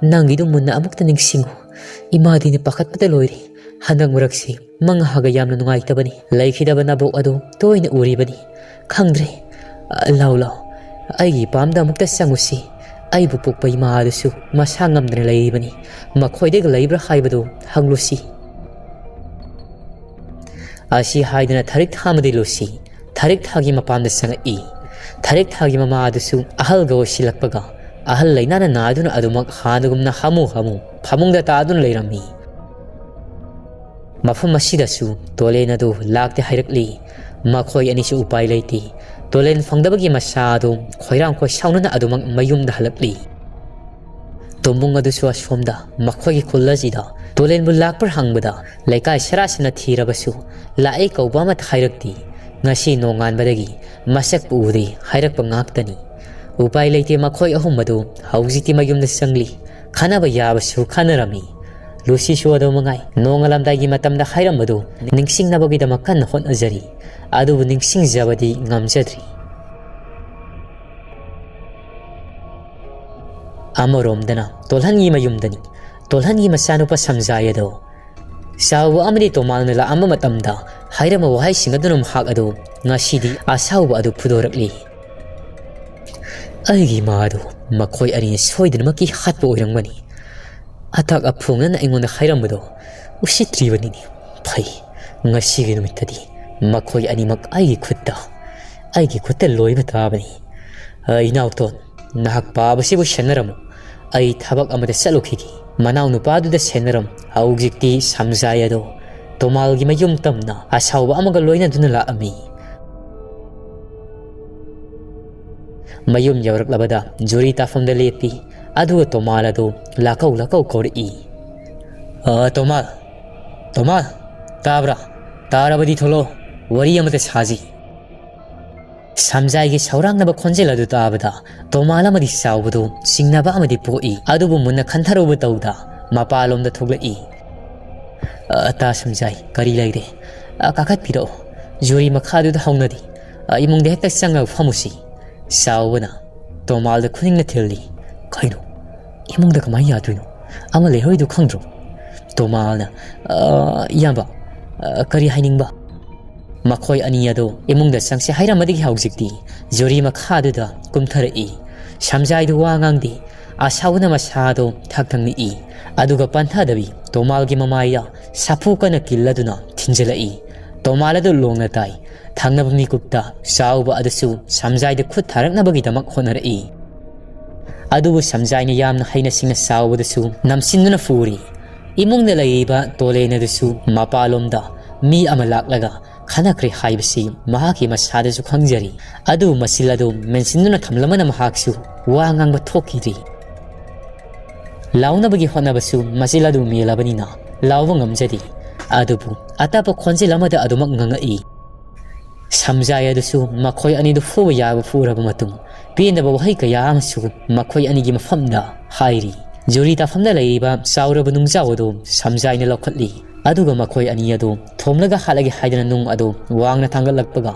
ꯅꯪꯒꯤꯗꯨ ꯃꯨꯟꯅ ꯑꯃꯨꯛꯇ ꯅꯤꯡꯁꯤꯡꯉꯨ꯫ ꯏꯃꯥꯗꯤꯅꯦ ꯄꯥꯈꯠꯄꯗ ꯂꯣꯏꯔꯦ꯫ ꯍꯟꯗꯛ ꯃꯔꯛꯁꯤ ꯃꯪꯍꯥꯒ ꯌꯥꯝꯅ ꯅꯨꯡꯉꯥꯏꯇꯕꯅꯤ꯫ ꯂꯩꯈꯤꯗꯕ ꯅꯕꯣꯛ ꯑꯗꯨ ꯇꯣꯏꯅ ꯎꯔꯤꯕꯅꯤ꯫ ꯈꯪꯗ꯭ꯔꯦ꯫ ꯑ, ꯂꯥꯎ, ꯂꯥꯎ, ꯑꯩꯒꯤ ꯏꯄꯥꯝꯗ ꯑꯃꯨꯛꯇ ꯆꯪꯉꯨꯁꯤ꯫ ꯑꯩꯕꯨ ꯄꯣꯛꯄ ꯏꯃꯥ ꯑꯗꯨꯁꯨ ꯃꯁꯥ ꯉꯝꯗꯅ ꯂꯩꯔꯤꯕꯅꯤ꯫ ꯃꯈꯣꯏꯗꯒ ꯂꯩꯕ꯭ꯔꯥ ꯍꯥꯏꯕꯗꯨ ꯍꯪꯂꯨꯁꯤ꯫" ꯑꯁꯤ ꯍꯥꯏꯗꯨꯅ ꯊꯔꯤꯛ ꯊꯥ ꯑꯃꯗꯤ ꯂꯨꯁꯤ ꯊꯔꯤꯛ ꯊꯥꯒꯤ ꯃꯄꯥꯝꯗ ꯆꯪꯉꯛꯏ꯫ ꯊꯔꯤꯛ ꯊꯥꯒꯤ ꯃꯃꯥ ꯑꯗꯨꯁꯨ ꯑꯍꯜꯒ ꯑꯣꯏꯁꯤꯜꯂꯛꯄꯒ ꯑꯍꯜ ꯂꯩꯅꯥꯅ ꯅꯥꯗꯨꯅ ꯑꯗꯨꯃꯛ ꯍꯥꯟꯅꯒꯨꯝꯅ ꯍꯥꯃꯨ ꯍꯥꯃꯨ ꯐꯃꯨꯡꯗ ꯇꯥꯗꯨꯅ ꯂꯩꯔꯝꯃꯤ꯫ ꯃꯐꯝ ꯑꯁꯤꯗꯁꯨ ꯇꯣꯂꯦꯟ ꯑꯗꯨ ꯂꯥꯛꯇꯦ ꯍꯥꯏꯔꯛꯂꯤ꯫ ꯃꯈꯣꯏ ꯑꯅꯤꯁꯨ ꯎꯄꯥꯏ ꯂꯩꯇꯦ꯫ ꯇꯣꯂꯦꯟ ꯐꯪꯗꯕꯒꯤ ꯃꯁꯥ ꯑꯗꯨ ꯈꯣꯏꯔꯥꯡ ꯈꯣꯏꯁꯥꯎꯅꯅ ꯑꯗꯨꯃꯛ ꯃꯌꯨꯝꯗ ꯍꯜꯂꯛꯂꯤ꯫ ꯇꯣꯝꯕꯨꯡ ꯑꯗꯨꯁꯨ ꯑꯁꯣꯝꯗ ꯃꯈꯣꯏꯒꯤ ꯈꯨꯜ ꯑꯁꯤꯗ ꯇꯣꯂꯦꯟꯕꯨ ꯂꯥꯛꯄ꯭ꯔꯥ ꯍꯪꯕꯗ ꯂꯩꯀꯥꯏ ꯁꯔꯥꯁꯤꯅ ꯊꯤꯔꯕꯁꯨ ꯂꯥꯛꯑꯦ ꯀꯧꯕ ꯑꯃꯠꯇ ꯍꯥꯏꯔꯛꯇꯦ꯫ ꯉꯁꯤ ꯅꯣꯡꯉꯥꯟꯕꯗꯒꯤ ꯃꯁꯛꯄꯨ ꯎꯗꯦ ꯍꯥꯏꯔꯛꯄ ꯉꯥꯛꯇꯅꯤ꯫ ꯎꯄꯥꯏ ꯂꯩꯇꯦ, ꯃꯈꯣꯏ ꯑꯍꯨꯝ ꯑꯗꯨ ꯍꯧꯖꯤꯛꯇꯤ ꯃꯌꯨꯝꯗ ꯆꯪꯂꯤ꯫ ꯈꯟꯅꯕ ꯌꯥꯕꯁꯨ ꯈꯟꯅꯔꯝꯃꯤ꯫ ꯂꯨꯁꯤꯁꯨ ꯑꯗꯨ ꯃꯉꯥꯏ, ꯅꯣꯡꯉꯥꯜꯂꯝꯗꯥꯏꯒꯤ ꯃꯇꯝꯗ ꯍꯥꯏꯔꯝꯕꯗꯨ ꯅꯤꯡꯁꯤꯡꯅꯕꯒꯤꯗꯃꯛ ꯀꯟꯅ ꯍꯣꯠꯅꯖꯔꯤ꯫ ꯑꯗꯨꯕꯨ ꯅꯤꯡꯁꯤꯡꯖꯕꯗꯤ ꯉꯝꯖꯗ꯭ꯔꯤ꯫ ꯑꯃꯔꯣꯝꯗꯅ ꯇꯣꯜꯍꯟꯒꯤ ꯃꯌꯨꯝꯗꯅꯤ꯫ ꯇꯣꯜꯍꯟꯒꯤ ꯃꯆꯥꯅꯨꯄꯥ ꯁꯝꯖꯥꯏ ꯑꯗꯣ ꯆꯥꯎꯕ ꯑꯃꯗꯤ ꯇꯣꯃꯥꯜꯅ ꯂꯥꯛꯑꯝꯕ ꯃꯇꯝꯗ ꯍꯥꯏꯔꯝꯕ ꯋꯥꯍꯩꯁꯤꯡ ꯑꯗꯨꯅ ꯃꯍꯥꯛ ꯑꯗꯨ ꯉꯁꯤꯗꯤ ꯑꯁꯥꯎꯕ ꯑꯗꯨ ꯐꯨꯗꯣꯔꯛꯂꯤ꯫ "ꯑꯩꯒꯤ ꯏꯃꯥ ꯑꯗꯨ ꯃꯈꯣꯏ ꯑꯅꯤꯅ ꯁꯣꯏꯗꯅꯃꯛꯀꯤ ꯍꯥꯠꯄ ꯑꯣꯏꯔꯝꯒꯅꯤ꯫ ꯑꯊꯥꯛ ꯑꯐꯣꯡꯅꯅ ꯑꯩꯉꯣꯟꯗ ꯍꯥꯏꯔꯝꯕꯗꯣ ꯎꯁꯤꯠꯇ꯭ꯔꯤꯕꯅꯤꯅꯦ꯫ ꯐꯩ, ꯉꯁꯤꯒꯤ ꯅꯨꯃꯤꯠꯇꯗꯤ ꯃꯈꯣꯏ ꯑꯅꯤꯃꯛ ꯑꯩꯒꯤ ꯈꯨꯠꯇ, ꯑꯩꯒꯤ ꯈꯨꯠꯇ ꯂꯣꯏꯕ ꯇꯥꯕꯅꯤ꯫ ꯑ, ꯏꯅꯥꯎꯇꯣꯟ, ꯅꯍꯥꯛ ꯄꯥꯕꯁꯤꯕꯨ ꯁꯦꯟꯅꯔꯝꯃꯨ꯫ ꯑꯩ ꯊꯕꯛ ꯑꯃꯗ ꯆꯠꯂꯨꯈꯤꯒꯦ꯫ ꯃꯅꯥꯎ ꯅꯨꯄꯥꯗꯨꯗ ꯁꯦꯟꯅꯔꯝꯃꯨ꯫" ꯍꯧꯖꯤꯛꯇꯤ ꯁꯝꯖꯥꯏ ꯑꯗꯣ ꯇꯣꯃꯥꯜꯒꯤ ꯃꯌꯨꯝ ꯇꯝꯅ ꯑꯁꯥꯎꯕ ꯑꯃꯒ ꯂꯣꯏꯅꯗꯨꯅ ꯂꯥꯛꯑꯝꯃꯤ꯫ ꯃꯌꯨꯝ ꯌꯧꯔꯛꯂꯕꯗ ꯖꯨꯔꯤ ꯇꯥꯐꯝꯗ ꯂꯦꯞꯄꯤ꯫ ꯑꯗꯨꯒ ꯇꯣꯃꯥꯜ ꯑꯗꯨ ꯂꯥꯛꯀꯧ ꯂꯥꯛꯀꯧ ꯀꯧꯔꯛꯏ꯫ "ꯑ, ꯇꯣꯃꯥꯜ, ꯇꯣꯃꯥꯜ, ꯇꯥꯕ꯭ꯔꯥ? ꯇꯥꯔꯕꯗꯤ ꯊꯣꯛꯂꯛꯑꯣ, ꯋꯥꯔꯤ ꯑꯃꯇ ꯁꯥꯁꯤ꯫" ꯁꯝꯖꯥꯏꯒꯤ ꯁꯧꯔꯥꯡꯅꯕ ꯈꯣꯟꯖꯦꯜ ꯑꯗꯨ ꯇꯥꯕꯗ ꯇꯣꯃꯥꯜ ꯑꯃꯗꯤ ꯆꯥꯎꯕꯗꯨ ꯆꯤꯡꯅꯕ ꯑꯃꯗꯤ ꯄꯣꯛꯏ꯫ ꯑꯗꯨꯕꯨ ꯃꯨꯟꯅ ꯈꯟꯊꯔꯨꯕ ꯇꯧꯗ ꯃꯄꯥꯂꯣꯝꯗ ꯊꯣꯛꯂꯛꯏ꯫ "ꯑ, ꯇꯥ ꯁꯝꯖꯥꯏ, ꯀꯔꯤ ꯂꯩꯔꯦ? ꯑ, ꯀꯥꯈꯠꯄꯤꯔꯛꯑꯣ꯫ ꯖꯨꯔꯤ ꯃꯈꯥꯗꯨꯗ ꯍꯧꯅꯗꯦ꯫ ꯑ, ꯏꯃꯨꯡꯗ ꯍꯦꯛꯇ ꯆꯪꯉꯒ ꯐꯝꯃꯨꯁꯤ꯫" ꯆꯥꯎꯕꯅ ꯇꯣꯃꯥꯜꯗ ꯈꯨꯅꯤꯡꯅ ꯊꯤꯜꯂꯤ꯫ "ꯀꯩꯅꯣ? ꯏꯃꯨꯡꯗ ꯀꯃꯥꯏꯅ ꯌꯥꯗꯣꯏꯅꯣ? ꯑꯃ ꯂꯩꯍꯧꯔꯤꯗꯣ ꯈꯪꯗ꯭ꯔꯣ?" ꯇꯣꯃꯥꯜꯅ, "ꯑ, ꯏꯌꯥꯝꯕ, ꯑ, ꯀꯔꯤ ꯍꯥꯏꯅꯤꯡꯕ?" ꯃꯈꯣꯏ ꯑꯅꯤ ꯑꯗꯨ ꯏꯃꯨꯡꯗ ꯆꯪꯁꯤ ꯍꯥꯏꯔꯝꯕꯗꯒꯤ ꯍꯧꯖꯤꯛꯇꯤ ꯖꯨꯔꯤ ꯃꯈꯥꯗꯨꯗ ꯀꯨꯝꯊꯔꯛꯏ꯫ ꯁꯝꯖꯥꯏꯗꯨ ꯋꯥ ꯉꯥꯡꯗꯦ꯫ ꯑꯁꯥꯎꯅ ꯃꯁꯥꯗꯣ ꯊꯛ ꯊꯛ ꯅꯤꯛꯏ꯫ ꯑꯗꯨꯒ ꯄꯟꯊꯗꯕꯤ ꯇꯣꯃꯥꯜꯒꯤ ꯃꯃꯥꯏꯗ ꯁꯥꯐꯨ ꯀꯟꯅ ꯀꯤꯜꯂꯗꯨꯅ ꯊꯤꯟꯖꯤꯜꯂꯛꯏ꯫ ꯇꯣꯃꯥꯜ ꯑꯗꯨ ꯂꯣꯡꯅ ꯇꯥꯏ꯫ ꯊꯪꯅꯕ ꯃꯤꯀꯨꯞꯇ ꯆꯥꯎꯕ ꯑꯗꯨꯁꯨ ꯁꯝꯖꯥꯏꯗ ꯈꯨꯠ ꯊꯥꯔꯛꯅꯕꯒꯤꯗꯃꯛ ꯍꯣꯠꯅꯔꯛꯏ꯫ ꯑꯗꯨꯕꯨ ꯁꯝꯖꯥꯏꯅ ꯌꯥꯝꯅ ꯍꯩꯅ ꯁꯤꯡꯅ ꯆꯥꯎꯕꯗꯨꯁꯨ ꯅꯝꯁꯤꯟꯗꯨꯅ ꯐꯨꯔꯤ꯫ ꯏꯃꯨꯡꯗ ꯂꯩꯔꯤꯕ ꯇꯣꯂꯦꯟ ꯑꯗꯨꯁꯨ ꯃꯄꯥꯂꯣꯝꯗ ꯃꯤ ꯑꯃ ꯂꯥꯛꯂꯒ ꯈꯟꯅꯈ꯭ꯔꯦ ꯍꯥꯏꯕꯁꯤ ꯃꯍꯥꯛꯀꯤ ꯃꯁꯥꯗꯁꯨ ꯈꯪꯖꯔꯤ꯫ ꯑꯗꯨꯕꯨ ꯃꯆꯤꯜ ꯑꯗꯨ ꯃꯦꯟꯁꯤꯟꯗꯨꯅ ꯊꯝꯂꯝꯕꯅ ꯃꯍꯥꯛꯁꯨ ꯋꯥ ꯉꯥꯡꯕ ꯊꯣꯛꯈꯤꯗ꯭ꯔꯤ꯫ ꯂꯥꯎꯅꯕꯒꯤ ꯍꯣꯠꯅꯕꯁꯨ ꯃꯆꯤꯜ ꯑꯗꯨ ꯃꯦꯜꯂꯕꯅꯤꯅ ꯂꯥꯎꯕ ꯉꯝꯖꯗꯦ꯫ ꯑꯗꯨꯕꯨ ꯑꯇꯞꯄ ꯈꯣꯟꯖꯦꯜ ꯑꯃꯗ ꯑꯗꯨꯃꯛ ꯉꯥꯡꯉꯛꯏ꯫ ꯁꯝꯖꯥꯏ ꯑꯗꯨꯁꯨ ꯃꯈꯣꯏ ꯑꯅꯤꯗꯨ ꯐꯨꯕ ꯌꯥꯕ ꯐꯨꯔꯕ ꯃꯇꯨꯡ, ꯄꯦꯟꯗꯕ ꯋꯥꯍꯩ ꯀꯌꯥ ꯑꯃꯁꯨ ꯃꯈꯣꯏ ꯑꯅꯤꯒꯤ ꯃꯐꯝꯗ ꯍꯥꯏꯔꯤ꯫ ꯖꯨꯔꯤ ꯇꯥꯐꯝꯗ ꯂꯩꯔꯤꯕ ꯆꯥꯎꯔꯕ ꯅꯨꯡꯖꯥꯎ ꯑꯗꯨ ꯁꯝꯖꯥꯏꯅ ꯂꯧꯈꯠꯂꯤ, ꯑꯗꯨꯒ ꯃꯈꯣꯏ ꯑꯅꯤ ꯑꯗꯨ ꯊꯣꯝꯂꯒ ꯍꯥꯠꯂꯒꯦ ꯍꯥꯏꯗꯅ ꯅꯨꯡ ꯑꯗꯨ ꯋꯥꯡꯅ ꯊꯥꯡꯒꯠꯂꯛꯄꯒ,